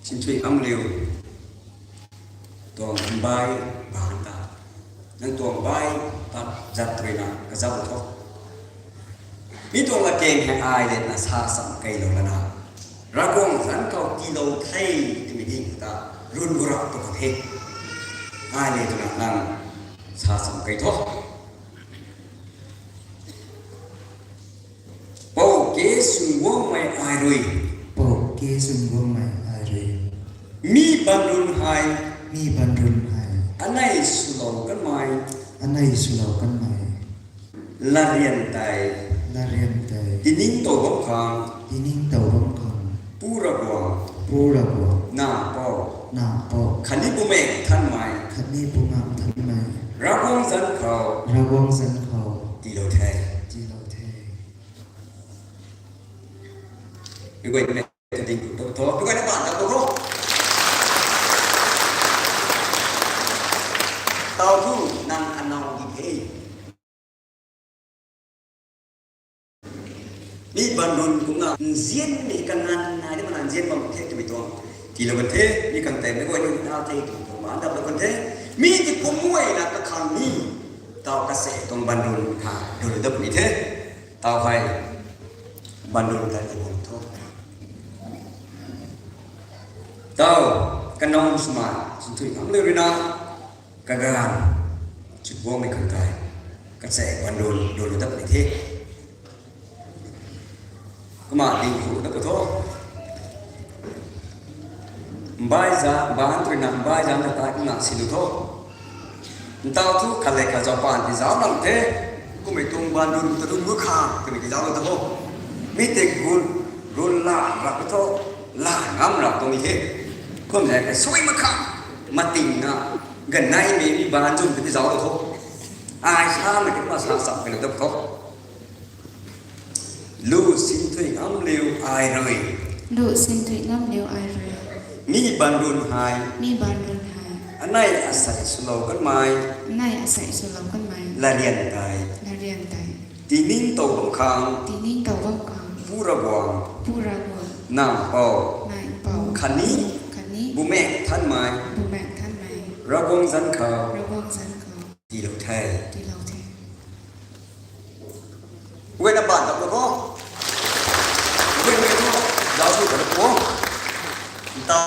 Sinthuikamliu, tuang mbai baan ta, nang tuang mbai ta zat rui na kazauh tho. Mi tuang latkaeng hei ai le na sa sam keilou lana, Ravguangc zanc khou tiilou the twmei ding ta, run gu rap tu kan the. Ai le twna nang sa sam kei tho. Pou K. Chunguangmei ai rui. Pou K. Chunguangmei ai rui. Mi banrun hei. Mi banrun hei. Anei swlou kanmei. Anei swlou kanmei. Larian tei. Larian tei. Tiningtow bam khang. Tiningtow bam khang. Pu Ravguangc. Pu Ravguangc. Nac Pou. Nac Pou. Khatni Bumaengh Nthanmei. Khatni Bumaengh Nthanmei. Ravguangc zanc khou. Ravguangc zanc khou. Tiilou the. Tiilou the. Meic guay ni kading tu tho, meic guay na baan ta tho. Taw thu nang anow di the. Mi banrun kumna nzianmei kanganv nai di mana nzian bam the twmei tuang tiilou kan the, mi khang tei meic guay ni na the twmei tuang baan daplou kan the. Mi ti pumguay na kakhang ni, taw kase tuang banrun kha dulou dap ni the. Taw hei, banrun ta ti bam tho. Taw, kanow swmei, Sinthuikamliu rui na, kaganv, Chunguangmei khang tei, kase banrun dulou dap ni the. Kumna ding hu dap tho. Mbai zanc, baan rui na mbai zanc ta kumna silou tho. Ntaw thu khat le khat zauc paan ti zauc lam the. Kummei tuang banrun ta run gu khang twmei ti zauc lam tho. Mi tei gun, gun la rap tho, la ngam rap tuang ni the. Kum zaeng kai sui mak khang, matingna, ganeimei mi baanc zun ti zauc lam tho. Ai samei ti kumna sa sam keilou dap tho. Lu Sinthuikamliu ai rui. Lu Sinthuikamliu ai rui. Mi banrun hei. Mi banrun hei. Anei asei swlou kanmei. Anei asei swlou kanmei. Larian tei. Larian tei. Tiningtow bam khang. Tiningtow bam khang. Pu Ravguangc. Pu Ravguangc. Nac Pou. Nac Pou. Khatni. Khatni. Bumaengh Nthanmei. Bumaengh Nthanmei. Ravguangc zanc khou. Ravguangc zanc khou. Tiilou the. Tiilou the. Guayna baan ta tho. Guayna tho. Zauc sw ta tho. Ntaw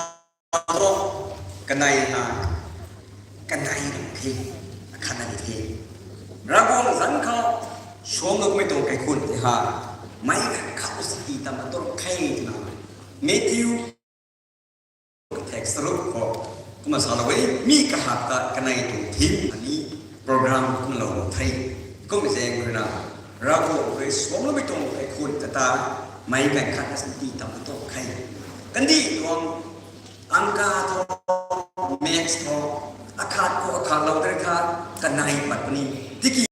thu, kanei na, kanei ram the, akhatna ni the. Ravguangc zanc khou, suamloumei tuang kaikhunc tei ha, meic gaanv khat sw ti tam tuang khe twna. Matthew, kathek charuk khou, kumna salou e, mi kahak ta kanei tuang theme ani program kumna lou the. Kummei zaeng rui na, Ravguangc rui suamloumei tuang kaikhunc ta ta, meic gaanv khat sw ti tam tuang khe. Kandih tuang, Angka tho, maths tho, akhat khou akhat lou tei kha, kanei pat puni. Tiki,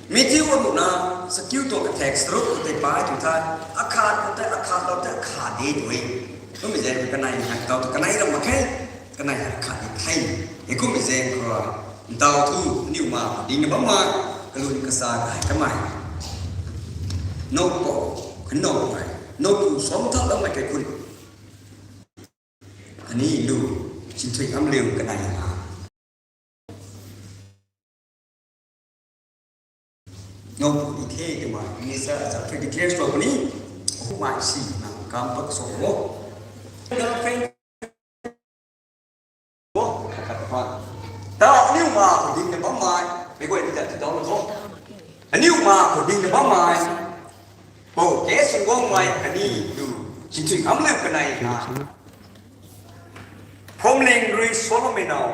Matthew aruhna, sakiu tuang kathek charuk khou tei pai tu the, akhat khou tei akhat lou tei akhat de tu e. Kummei zaeng kanei hei taw tu kanei ram mak khe, kanei hei akhat di the. Hei kummei zaeng khou, ntaw thu, aniw ma, dingna bam ma, kalun kasa gay kamei. Nowpou, kanow mei, nowpu suam thau loumei kaikhunc. Ani lu, Sinthuikamliu kanei na. Nowpu ni the twmei minister azat rui declare sw puni. Kumna si na kam pat sw bo. Girlfriend bo, khat khat. Ta aniu ma khou ding na bammei, mei guay ni ta ti dau lo bo. Aniu ma khou ding na bammei. Bo, ke sung guangmei khatni lu, chin chin am leu kanei na. Phomling rui Solomon nau,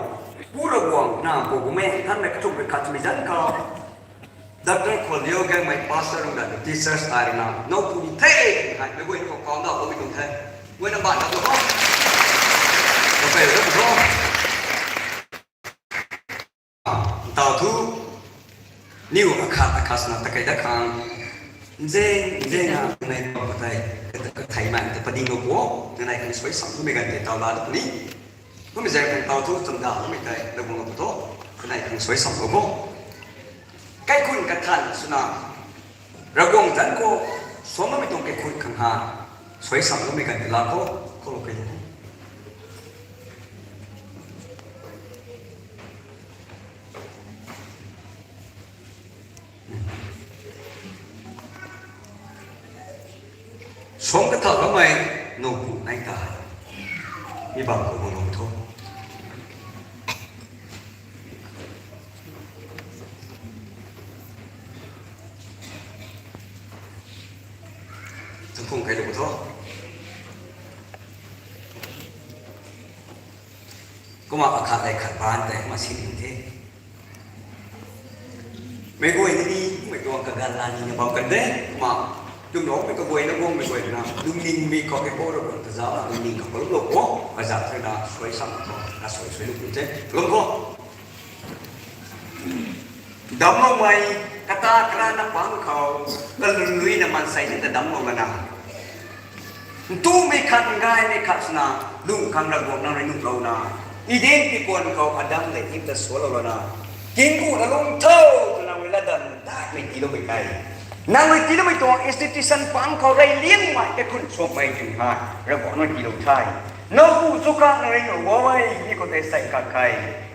pu Ravguangc na, bo gume, than na kathumh rui khat mi zan khou. Doctor Kholio Gangmei pastor rui na, teachers ai rui na, nowpu ni the, hai, mei guay ni khou kau na, bo mi tuang the. Guay na ban na tu ho. Ka pei tu ho. Tau thu, niu akhat akhat swna takei dat khang. Nzeng, nzeng na, nai na, ka thei, ka, ka thei man, ta pading lo bo, nai kan sui sam tu mei kan te tau la tu ni. Kumna zeng kan tau thu, cham da, mei tei, la bung lo bo tho, nai kan sui sam lo bo. Kaikhun kathan swna, Ravguangc zanc khou, suangmei tuang kaikhun khang ha, sui sam lo mei kan te la tho, khou lo kai. Suang kathau kamei nowpu nai ta. Mi bam khou bam lung tho. Tangkhung kai lu tho. Kumna akhat lei khat ban tei kumna sin the. Mei guay ni, mei tuang kaganv la ni na bam kan de, kumna, lwmloumei kaguayna guangmei guayna, lungning mei khou kei bo Ravguangc ta zauc na, lungning khou kalum lo bo, kazat thei na, sui sam khou, na sui sui lu pu the, kalum bo. Damcloumei, kata karana pang khou, kalun lui na maansei ni ta damclou lana. Ntumei khat, ngaymei khat swna, lung khang Ravguangc nang rui nuhlouna. Eden tikuan khou Adam lev Iv ta sualou lana. Tingku na lung tho, twna nang rui latdanv daihmei tiiloumei kai. Nang rui tiiloumei tuang institution pang khou rey liangmei kaikhun suakmei tun hei, Ravguangc nang tiilou the. Nowpu chu kha nang rui nuh guay, mi khou tei sei khat khe.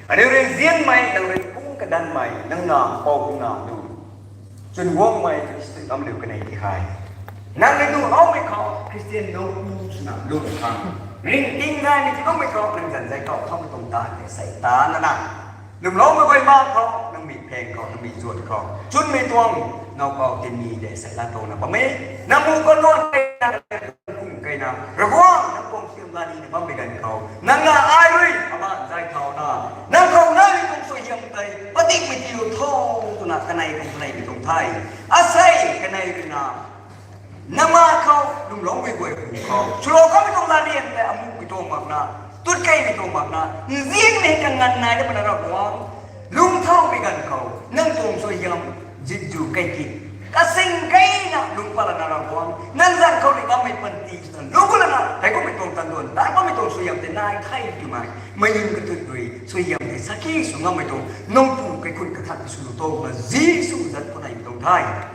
Aniu rui nzianmei, nang rui pung kadanmei, nang na, pou na lu. Chwn guangmei Khristian kamliu kanei ti hei. Nang rui nuhloumei khou, Khristian nowpu swna lu khang. Ringting gaymei tiiloumei khou, nang zanc zai khou, thaumei tuang ta, sei ta na na. Lwmloumei guay ma khou, nang mi pheng khou, nang mi zuat khou. Chwnmei tuang, now khou tinni de sei la tona bam e. Nang mu khou nuan kung kei na, Ravguangc, nang tuang siam la ni na bammei ganv khou. Nang na ai rui, aman zai thau na. Nang khou na ni tuang suaihiam tei, padikmei tiilou tho, twna kanei khou kaneimei tuang the. Asei, kanei rui na. Nama khou, lwmloumei guay pu khou. Swlou kamei tuang larian tei, amukmei tuang makna. Tut keimei tuang makna. Nzianmei kanganv nai na pana Ravguangc. Lungcthaumei ganv khou, nang tuang suaihiam, zipzu kei ki. Kasing keina lung pat lana Ravguangc, nang zanc khou rui ngammei panty swna lung lana, hei kummei tuang tanduan, tan bammei tuang suaihiam tei nai the twmei, meic nunc katut rui, suaihiam tei sakhi sw ngammei tuang, nowpu kaikhun kathan tei sw lu tho na Jisu zanc khou neimei tuang the.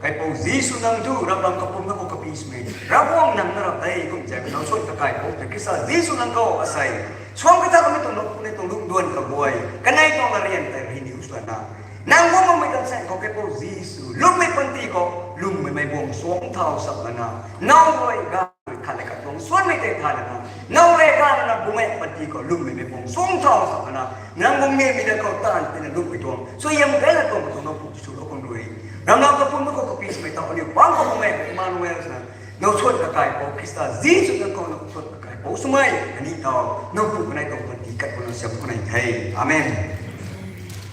Kaipouc Jisu nang thu, ramlam kapumc na khou kapi swmei, Ravguangc nang na rap tei, kum zaeng now suan kakaipouc tei, Khrista Jisu nang khou asei, suang katha kamei tuang nowpu nei tuang lungcduan kaguay, kanei tuang larian tei riniu swna. Nang guang makmei kan saeng khou kaipouc Jisu, lwmmei panty khou, lwmmei mei buang suang thau sak lana. Now rui ga khat le khat tuang suanmei tei thay lana. Now rui ga lana bumei panty khou, lwmmei mei buang suang thau sak lana. Nang guang nimei na khou taanv tina lwmmei tuang. Suaihiam gay la tuang tuang nowpu Jisu lou kum rui. Ramlam kapumc na khou kapi swmei tau aniu pang khou bumei Emmanuel swna. Now suan kakaipouc Khrista Jisu nang khou now suan kakaipouc swmei. Ani tau, nowpu kanei tuang panty kat khou na siam khou nei the. Amen.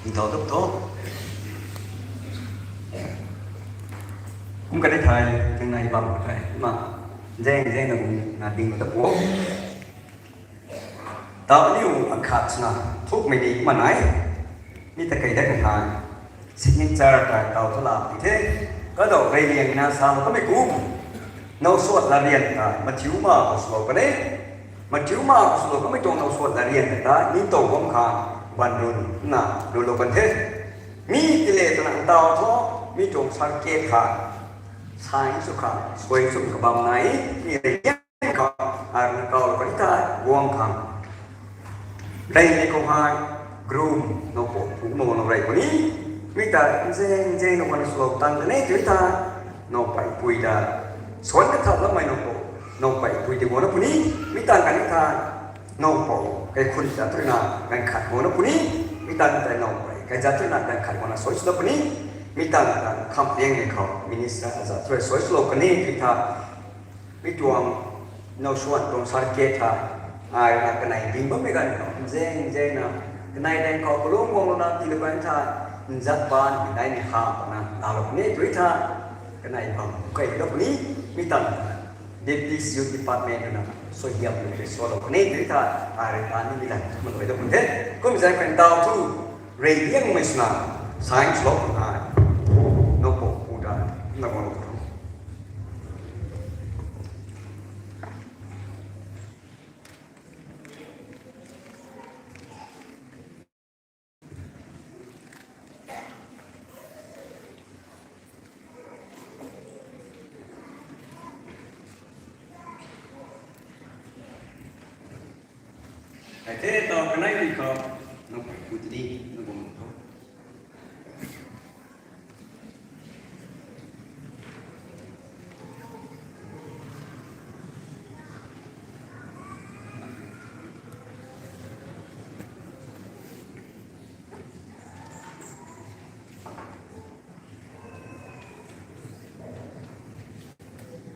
Ntau tup tho. Kum kanei thei, nang nai bam khou thei. Ma, zeng zeng na kum na ding na ta po. Tau niu akhat swna, thukmei ni ma nai. Mi ta kei dat kan thei. Signature ta tau thu la ti the. Kadau rey liang na sa lo kamei kum. Now suat larian ta, Matthew ma khou swlou kan e. Matthew ma khou swlou kamei tuang now suat larian ta, ningtow bam kha, ban run na, run lou kan the. Mi ti le twna tau thu, mi tuang circuit kha, sign sw kha, suai sw kha bam nai, mi rey liang kha, arna kau lou kan the, guang khang. Rey ni khou hei, groom, now khou, pu now, now rey khou ni, Mi ta nzeng nzeng na wana swlou tang ta ne tui ta, nowpei pui ta, suan kathau lamei nowpou, nowpei pui ti guangna puni, mi tang kani ta, nowpou kaikhun ta tui na ganv khat guangna puni, mi tang ta nowpei kaizat tui na ganv khat guangna soi swlou puni, mi tang ta kham liang ni khou minister azat tui soi swlou kani tui ta, mi tuang, now suan tuang circuit tha, ai na kanei ding bammei ganv khou, nzeng nzeng na, kanei daeng khou kalung guang lou na tiilou kan tha, nzat ban mi dai ni ha na, nalou ni tui tha, kanei bam kai lou ni, mi tang, Deputy Youth Department na, suaihiam ni swlou ni tui tha, ai rui ta ni mi dai, ma lou dou kun the, kum zai kan dau thu, rei liangmei swna, science lou na, nowpou pu ta, na guang lou. Kaithe tau kanei ni khou, nowpei pu tini, na guang lou tho.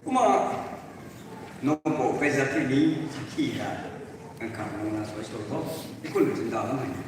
Kumna, nowpou kaizat tui ni, sakhi ta, ganv khat guangna soi swlou tho, i kun chin da lamei.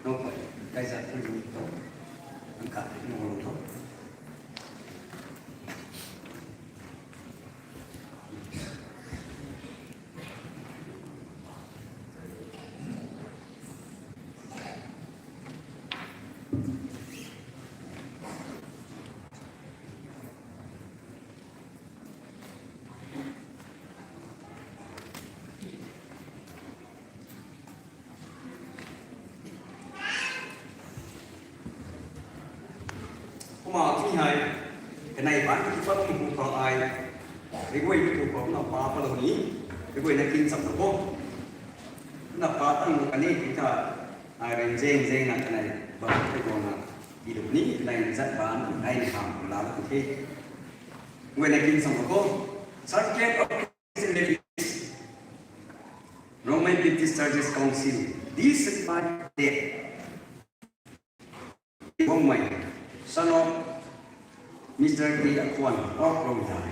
Nowpei kaizat tui ni, ganv khat guangna soi swlou tho. Kumna tui hei, kanei baan ki pat ki pu khou ai, riguay ki pu khou na pa palou ni, riguay na kin cham lou bo. Na pa tang lou kani tui ta, ai rui nzeng nzeng na kanei bam tei guangna, tiilou ni, kanei nzat baan, ai ni ham laa lou the. Guay na kin cham lou bo. Certificate of Christian Marriage, Roman Baptist Churches Council, this certificate, Wangmei, son of Mister T. Akhwan of Rongdai,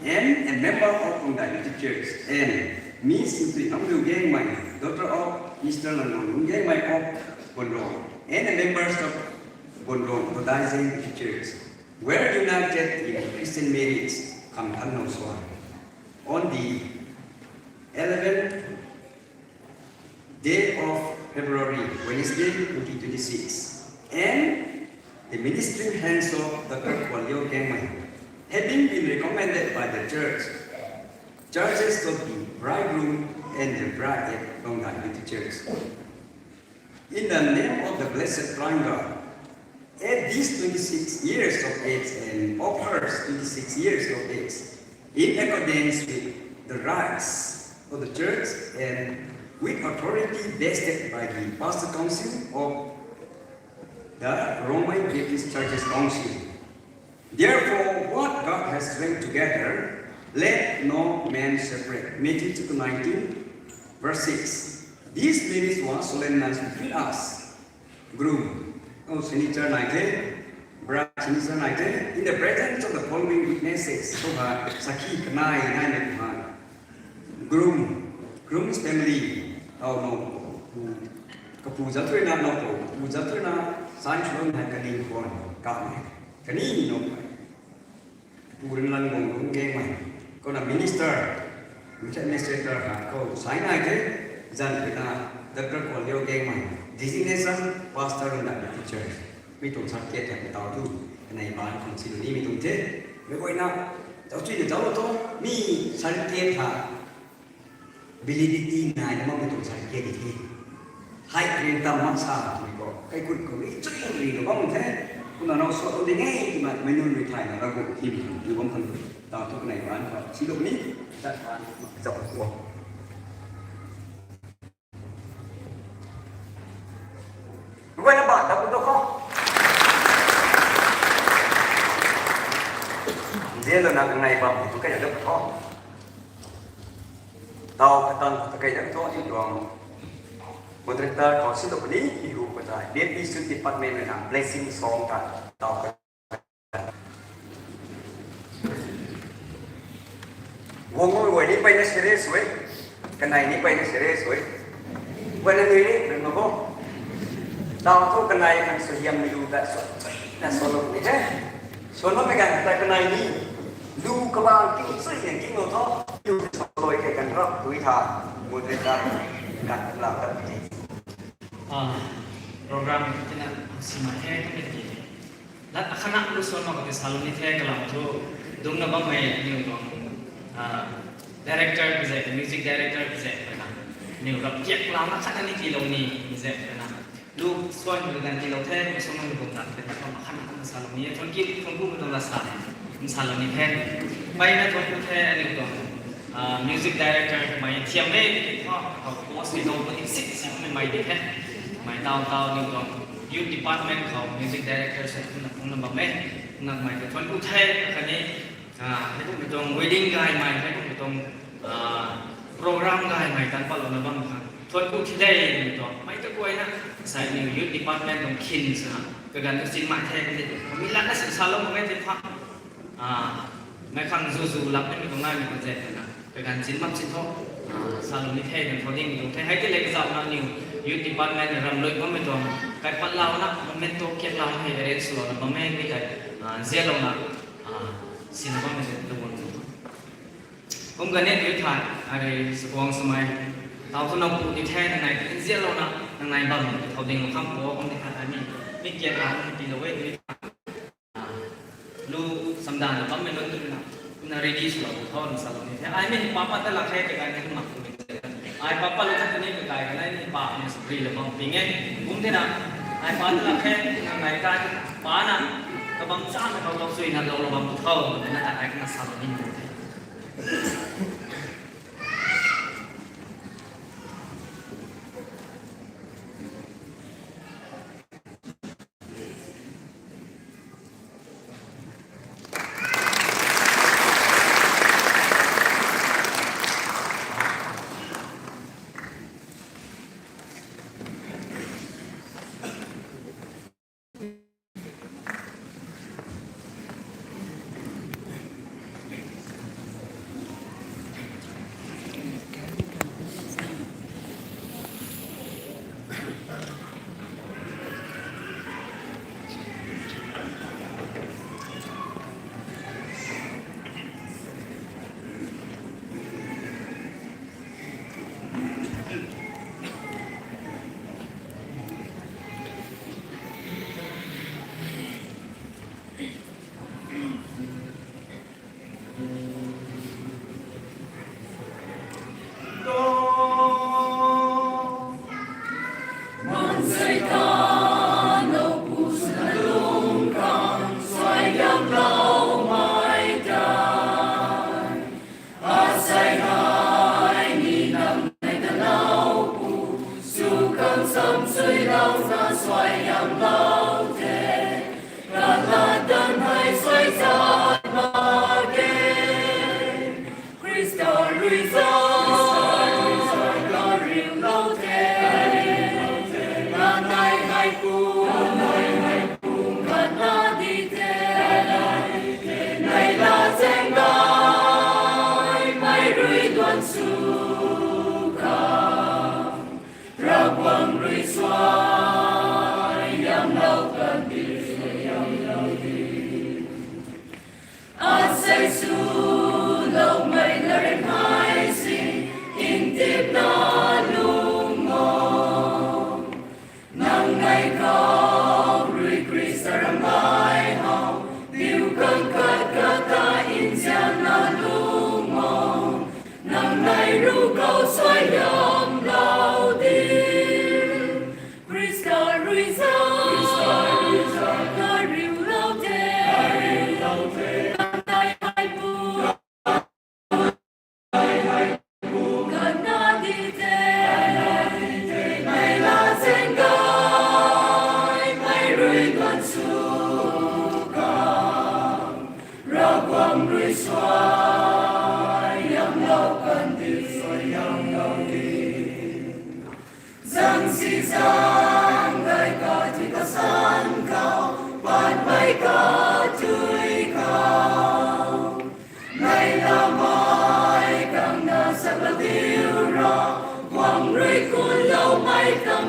and a member of Rongdai Baptist Church, and Miss Sutui Namliu Gangmei, daughter of Mister Langlong Gangmei of Bonrong, and a members of Bonrong Buddhist Church, were united in Christian marriage, Khamthan Nongsuan, on the eleventh day of February, Wednesday, twenty twenty-six, and the ministering hands of Doctor Kuan Liu Gangmei, having been recommended by the church, churches of the bridegroom and the bride at Longdai Baptist Church. In the name of the Blessed Triangle, at these twenty-six years of age and of hers twenty-six years of age, in accordance with the rites of the church and with authority vested by the Pastor Council of the Roman Baptist Churches Council. Therefore, what God has joined together, let no man separate. Matthew chapter nineteen, verse six. This marriage was solemnized between us. Groom. Oh, signature nai the. Bride signature nai the. In the presence of the following witnesses. Kumna sakhi kanei nai nai kumna. Groom, groom's family, tau nowpu, kapu zat rui na nowpu, kapu zat rui na, sign swlou hei kaning khwan, kamei, kani nowmei. Pu Rinlan Guanglung Gangmei, kumna minister, administrator ha, khou sign nai the, zan rui na, Doctor Kuan Liu Gangmei, designation, pastor rui na, teacher. Mi tuang certificate hei tau tu, kanei baan khang si lu nimei tuang the. Mei guayna, tau chui na tau tu, mi certificate ha, validity nai na makmei tuang certificate di the. Hei rin tam mak sa, mi ko, kai kut ko, mi chui ri lo bam the. Kumna nau so tu ding e, tima, mei nunc mei thay na, ra gu, him, lu bam khang, tau tu kanei baan khang, si lu ni, tat baan, zau ko. Guayna baan ta ku tu kho. Nzian lou na kanei bam tu kai da kho. Tau katan ta kai da kho ni tuang. Moderator khou si tu puni, i hu ko ta. Deputy Student Department na blessing song ta. Tau ka Guang guay ni peyna serious we. Kanei ni peyna serious we. Guayna nui ni, nui ma bo. Tau thu kanei khang suaihiam lu ta so, na so lo ni the. So lo mei ganv ta kanei ni. Lu kabang king sui ni king lo tho. Lu so loi kei kan rap tui tha. Moderator kan la ta ni. Ah, program tina simei the, kum ni. Lat akhatna lu suan mak kati salou ni the kalam thu, dungcna bammei aniw tuang, ah, director kazek, music director kazek twna, aniw rap kiak lam akhatna ni tiilou ni, kazek twna. Lu suan kati ganv tiilou the, masung nang kum tan twna bam akhatna akhatna salou ni, thuanc ki, thuanc ku mei tuang la sa, salou ni the. Peyna thuanc ku the, aniw tuang, ah, music director mei thiam e, tiki thu, khou post ni dou puni sik sik mei mei di the. Mei tau tau aniw tuang youth department khou music director se kumna phungna bam e. Nang mei ta thuanc ku the, khatni, ah, hei kummei tuang wedding gaymei, hei kummei tuang, ah, program gaymei tan patlouna bam khang thuanc ku thi de, mei tuang mei ta guayna, sai aniw youth department tuang khin swna, kaganv tu sin mei the, kati, mi latna sin salou mak e ti tha. Ah, mei khang zu zu lap nimei tuang naimei tuang zet twna, kaganv chin bam chin tho, ah, salou ni the, kan thau dingmei tuang the. Hei ti le kazauhna aniw youth department ram lui bammei tuang, kai patlouna, memento kiak lam hei arrange swlouna bam e, mi kai, ah, zianlouna, ah, sina bammei zet lu bam tuang. Kum kani tui tha, ari sakuang swmei, tau thu nau pu ti the, nangnei zianlouna, nangnei bam, thau ding kham pu, kum ti tha, ani, mi kiak lam, mi tiilou e, tui tha. Lu samdana bammei lun tu na, kumna ready swlou tho, na salou ni the. Ai mi papa ta lak khe, kaganv ni mak tu ni. Ai papa lou khat ni kakai kanei ni pa ni sukri lou bam ping e. Kum tina, ai pa ta lak khe, nangnei kai pa na, kabam chana khou lou suina lou lou bam tho, na ta ai kumna salou ni the. suaihiamlou di. Khrista rui zauc, kariulou de. Kanei hei pu, kana di tei, mei laa zaeng gaymei rui ganv sw khang, Ravguangc rui suaihiamlou kandi, suaihiamlou di. Zangsi zaeng gay kathui kasan khou, patmei kathui khou, mei lamei kangna saklou diu ra, guang rui kunloumei kang